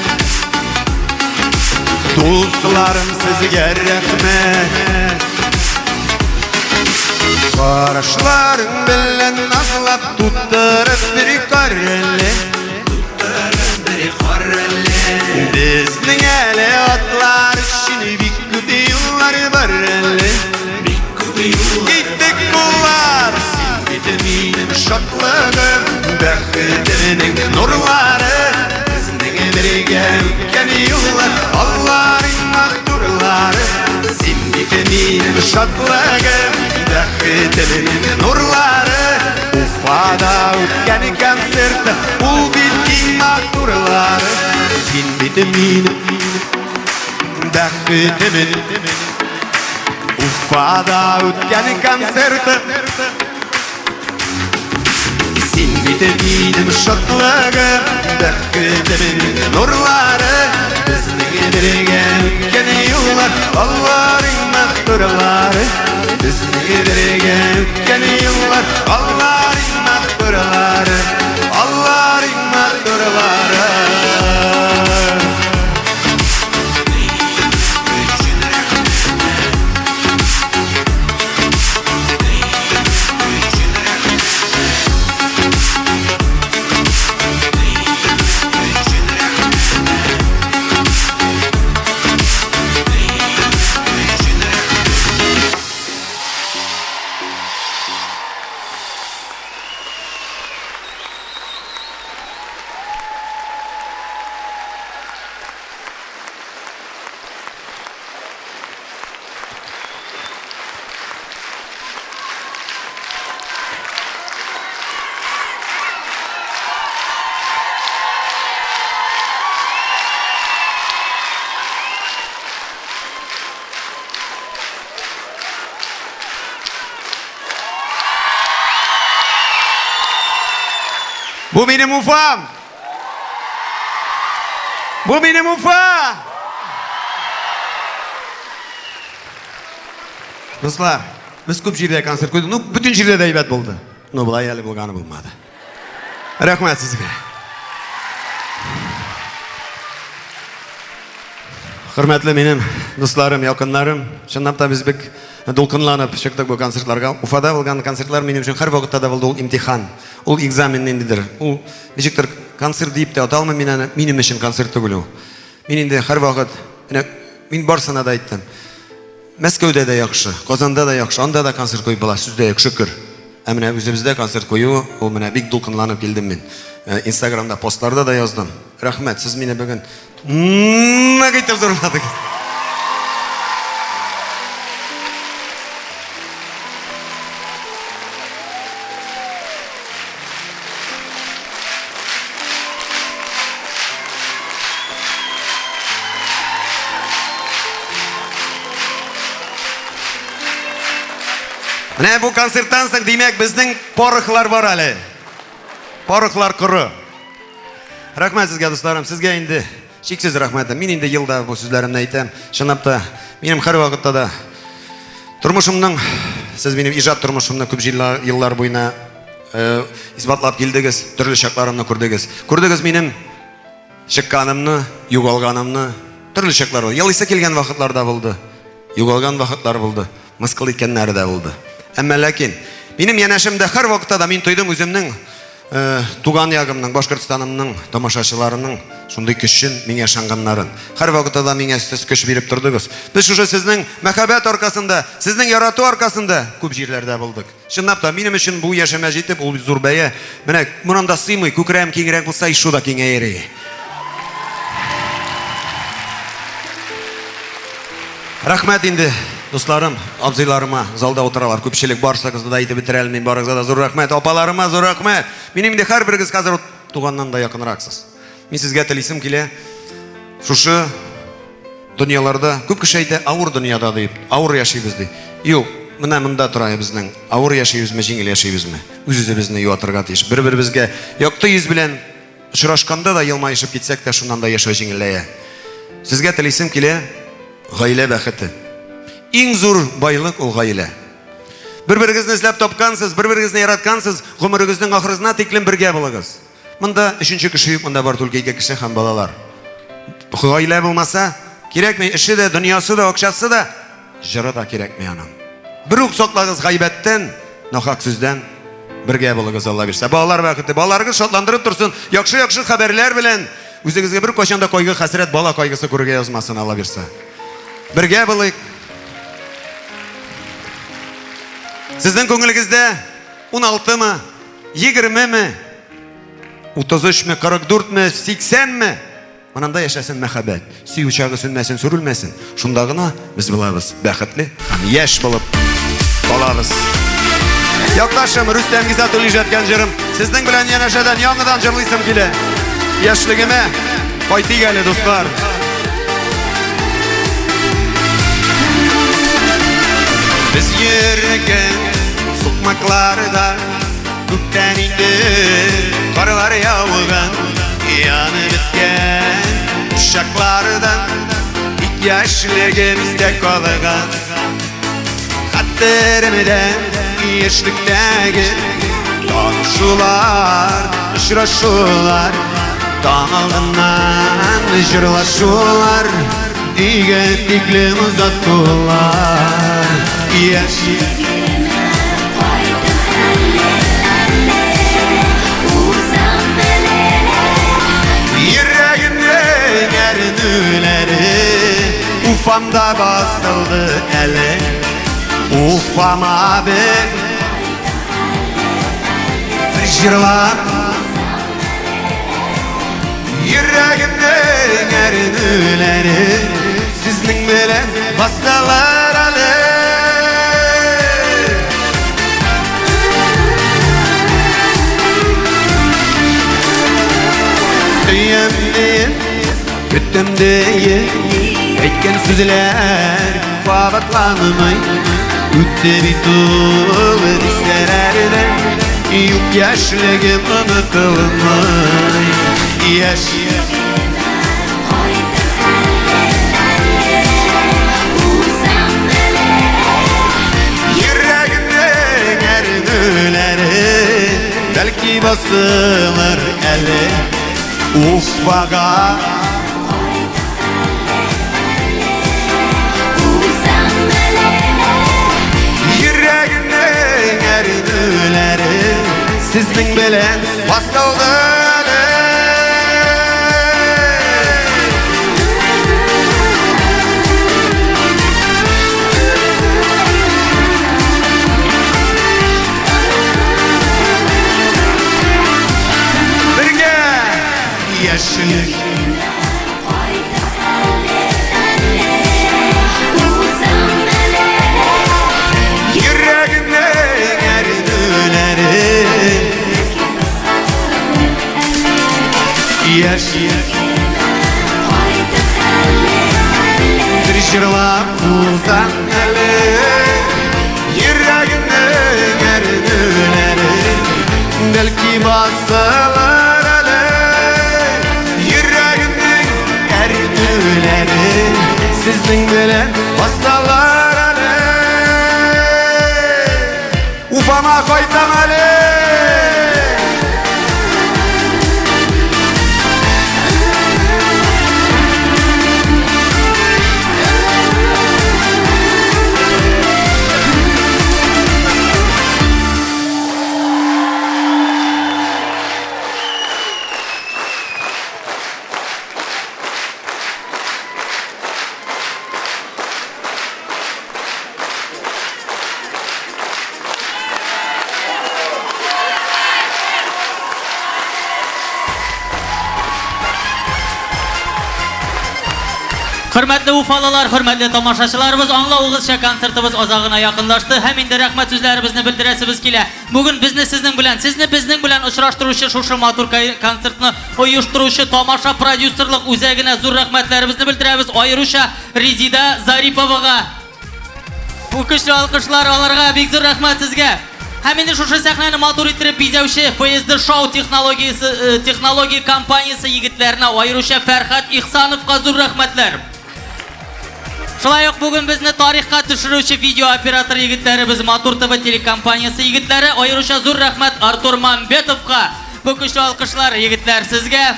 Дусларым, сезгә рәхмәт. Карашларың белән назлап тутырып бер кареле. Тутырып бер кареле. Безнең әле атлар өчен бик күп юллар бар әле. Бик күп юллар. Киттек куллар. Син бит минем шатлыгым, бәхетемнең нурлары. Безнең бергә бит минем бәхетем. Уфада үткән концертым. Син бит минем шатлыгым, бәхетем нурлары. Безнең бергә үткән юллар, алларың матурлары. Безнең бергә үткән юллар, алларың матурлары. Алларың матурлары. Бу минем Уфам! Бу минем Уфа! Дуслар, без күп җирдә концерт куйдык. Ну, бөтен җирдә дә әйбәт булды. Но болай әле булганы булмады. Рәхмәт сезгә. Хөрмәтле минем дусларым, якыннарым, чынлап та без бик дулкынланып чыктык бу концертларга. Уфада булган концертлар минем өчен һәрвакытта да булды ул имтихан. Ул экзамен ниндидер. Ул ничектер концерт диеп тә ата алмыйм мин аны. Минем өчен концерт түгел ул. Мин инде һәрвакыт, менә мин барсына да әйттем. Мәскәүдә дә яхшы, Казанда да яхшы, анда да концерт куеп була, сүз дә юк, шөкер. Ә менә үзебездә концерт кую, ул менә бик дулкынланып килдем мин. Инстаграмда постларда да яздым. Рәхмәт, сез мине бүген нык итеп зурладыгыз. Менә бу концерттан соң, димәк, безнең порохлар бар әле. Порохлар коры. Рәхмәт сезгә, дусларым. Сезгә инде чиксез рәхмәтем. Мин инде елда бу сүзләремне әйтәм. Чынлап та, минем һәрвакытта да тормышымның, сез минем иҗат тормышымны күп еллар буена исбатлап килдегез, төрле чакларымны күрдегез. Күрдегез минем чыкканымны, югалганымны, төрле чаклар булды. Елыйсы килгән вакытлар да булды, югалган вакытлар булды, мыскыл иткәннәре дә булды. Әмма ләкин минем янәшемдә һәрвакытта да мин тойдым үземнең туган ягымның, Башкортстанымның тамашачыларының шундый көчен, миңа ышанганнарын. Һәрвакытта да миңа сез көч биреп тордыгыз. Без шушы сезнең мәхәббәт аркасында, сезнең ярату аркасында күп җирләрдә булдык. Чынлап та, минем өчен бу яшемә җитеп, ул зур бәя. Менә моннан да сыймый, күкрәгем киңрәк булса, шу да киңәер иде. Рәхмәт инде, дусларым, абзыйларыма, залда утыралар, күпчелек, барсыгызны да әйтеп бетерә алмыйм, барыгызга да зур рәхмәт, апаларыма зур рәхмәт. Минем инде һәрберегез хәзер туганнан да якынраксыз. Мин сезгә телисем килә, шушы дөньяларда, күп кеше әйтә, авыр дөньяда дип, авыр яшибез ди. Юк, менә монда тора безнең, авыр яшибезме, җиңел яшибезме? Үз-үзебезне юатырга тиеш. Бер-беребезгә якты йөз белән очрашканда да елмаешып китсәк тә, шуннан да яшәү җиңеләя. Сезгә телисем килә, гаилә бәхете. Иң зур байлык ул гаилә. Бер-берегезне эзләп тапкансыз, бер-берегезне яраткансыз, гомерегезнең ахырына тиклем бергә булыгыз. Монда өченче кеше юк, монда бар только ике кеше һәм балалар. Гаилә булмаса, кирәкми, эше дә, дөньясы да, акчасы да, җыры да кирәкми аның. Бер үк саклагыз гайбәттән, нахак сүздән, бергә булыгыз, Алла бирсә. Балалар бәхете, балаларыгыз шатландырып торсын, яхшы-яхшы хәбәрләр белән. Үзегезгә бер кайчан да кайгы, хәсрәт, бала кайгысы күрергә язмасын, Алла бирсә. Бергә булыйк. Сезнең күңелегездә 16-мы, 20-ме, 33-ме, 44-ме, 80-ме? Монанда яшәсен мәхәббәт. Сөю учагы сүнмәсен, сүрелмәсен. Шунда гына без булабыз бәхетле һәм яшь булып калабыз. Якташым Рөстәм Гизатуллин иҗат иткән җырым. Сезнең белән янәшәдән яңадан җырлыйсым килә. Яшьлегемә. Кайтыйк әле, дуслар. Без йөргән сукмакларда күптән инде карлар яуган, янып беткән кочаклардан тик яшьлегебездә калган. Хәтеремдә яшьлектәге танышулар, очрашулар, таң алдыннан җырлашулар, өйгә тиклем озатулар. Яшь Йөрәгемнең әрнүләре Уфамда басылды әле. Уфама бер бер җырлап Йөрәгемнең әрнүләре Сезнең белән басылыр әле. Сөям диеп, көтәм диеп, әйткән сүзләр кабатланмый. Үтте бит ул дистәләрдән, юк яшьлегем онытылмый. Яшь Йөрәгемнең әрнүләре бәлки басылыр әле Уфага. Йөрәгемнең әрнүләре сезнең белән басылды әле. Бергә яшьлек Йөрәгемнең әрнүләре Яшь Бер җырлап узам әле Йөрәгемнең әрнүләре Бәлки басылыр әле Йөрәгемнең әрнүләре Сезнең белән басылыр әле Уфама кайтам әле. Хөрмәтле уфалылар, хөрмәтле тамашачыларыбыз, аңлавыгызча концертыбыз азагына якынлашты һәм инде рәхмәт сүзләребезне белдерәсебез килә. Бүген безне сезнең белән, сезне безнең белән очраштыручы шушы матур концертны оештыручы Тамаша продюсерлык үзәгенә зур рәхмәтләребезне белдерәбез, аеруча Резида Зариповага. Бу көчле алкышлар аларга, бик зур рәхмәт сезгә. Һәм инде шушы сәхнәне матур иттереп бизәүче PSD Show технологиясе технология компаниясе егетләренә, аеруча Фәрхат Ихсановка зур рәхмәтләр. Шулай ук бүген безне тарихка төшерүче видео оператор егетләребез Матур ТВ телекомпаниясе егетләре, аеруча зур рәхмәт Артур Мамбетовка. Бу көчле алкышлар, егетләр, сезгә.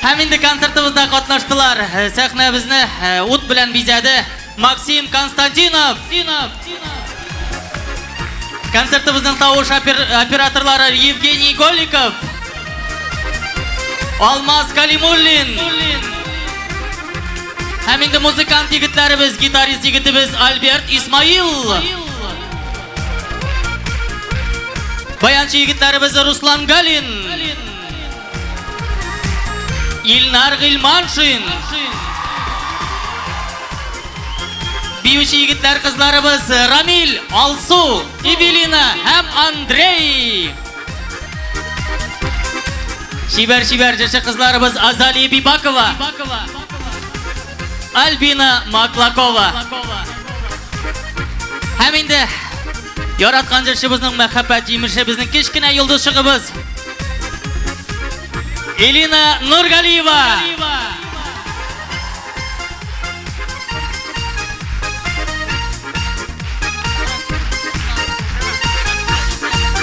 Һәм инде концертыбызда катнаштылар. Сәхнәбезне ут белән бизәде Максим Константинов. Концертыбызның тавыш операторлары Евгений Голиков, Алмаз Калимуллин. Һәм инде музыкант егетләребез, гитарист егетебез Альберт Исмаил. Баянчы егетләребез Руслан Галин. Илнар Гыйльманшин. Биюче егетләр кызларыбыз Рамил, Алсу, Эвелина һәм Андрей. Чибәр-чибәр җырчы кызларыбыз Азалия Бибакова, Альбина Маклакова. Һәм инде яраткан җырчыбызның мәхәббәт җимеше безнең кечкенә йолдызчыгыбыз Элина Нургалиева.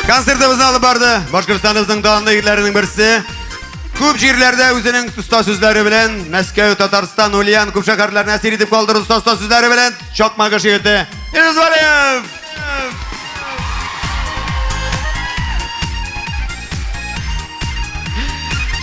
Концертыбызны алып барды Башкортстаныбызның данлы егетләренең берсе. Күп җирләрдә үзенең оста сүзләре белән Мәскәү, Татарстан, Ульян күп шәһәрләрне әсир итеп калдырды оста сүзләре белән Чакмагыш егете Илназ Валиев.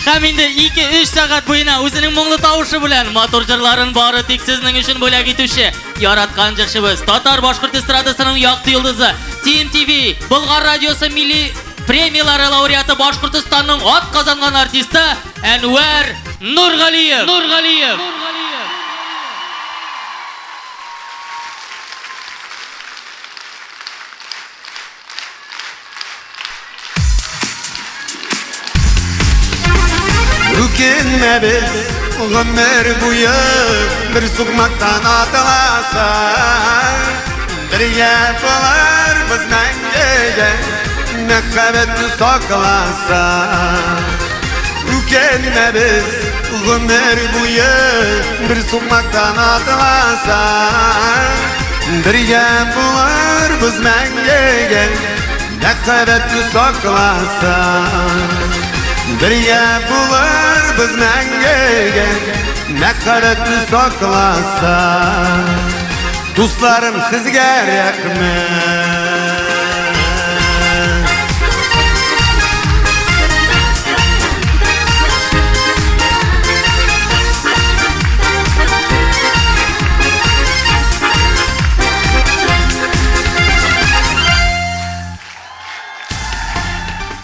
Һәм инде 2-3 сәгать буена үзенең моңлы тавышы белән матур җырларын бары тик сезнең өчен бүләк итүче яраткан җырчыбыз, татар башкорт эстрадасының якты йолдызы, TMTV, Болгар радиосы милли премияләре лауреаты, Башкортостанның ат казанган артисты Әнвәр Нургалиев. Нургалиев. Үкенмәбез гомер буе бер сукмактан атыласа, бергә булырбыз мәңгегә, мәхәббәтне сакласа. Үкенмәбез гомер буе бер сукмактан атыласа, бергә булырбыз мәңгегә, мәхәббәтне сакласа. Бергә булырбыз мәңгегә, мәхәббәтне сакласа. Дусларым, сезгә рәхмәт.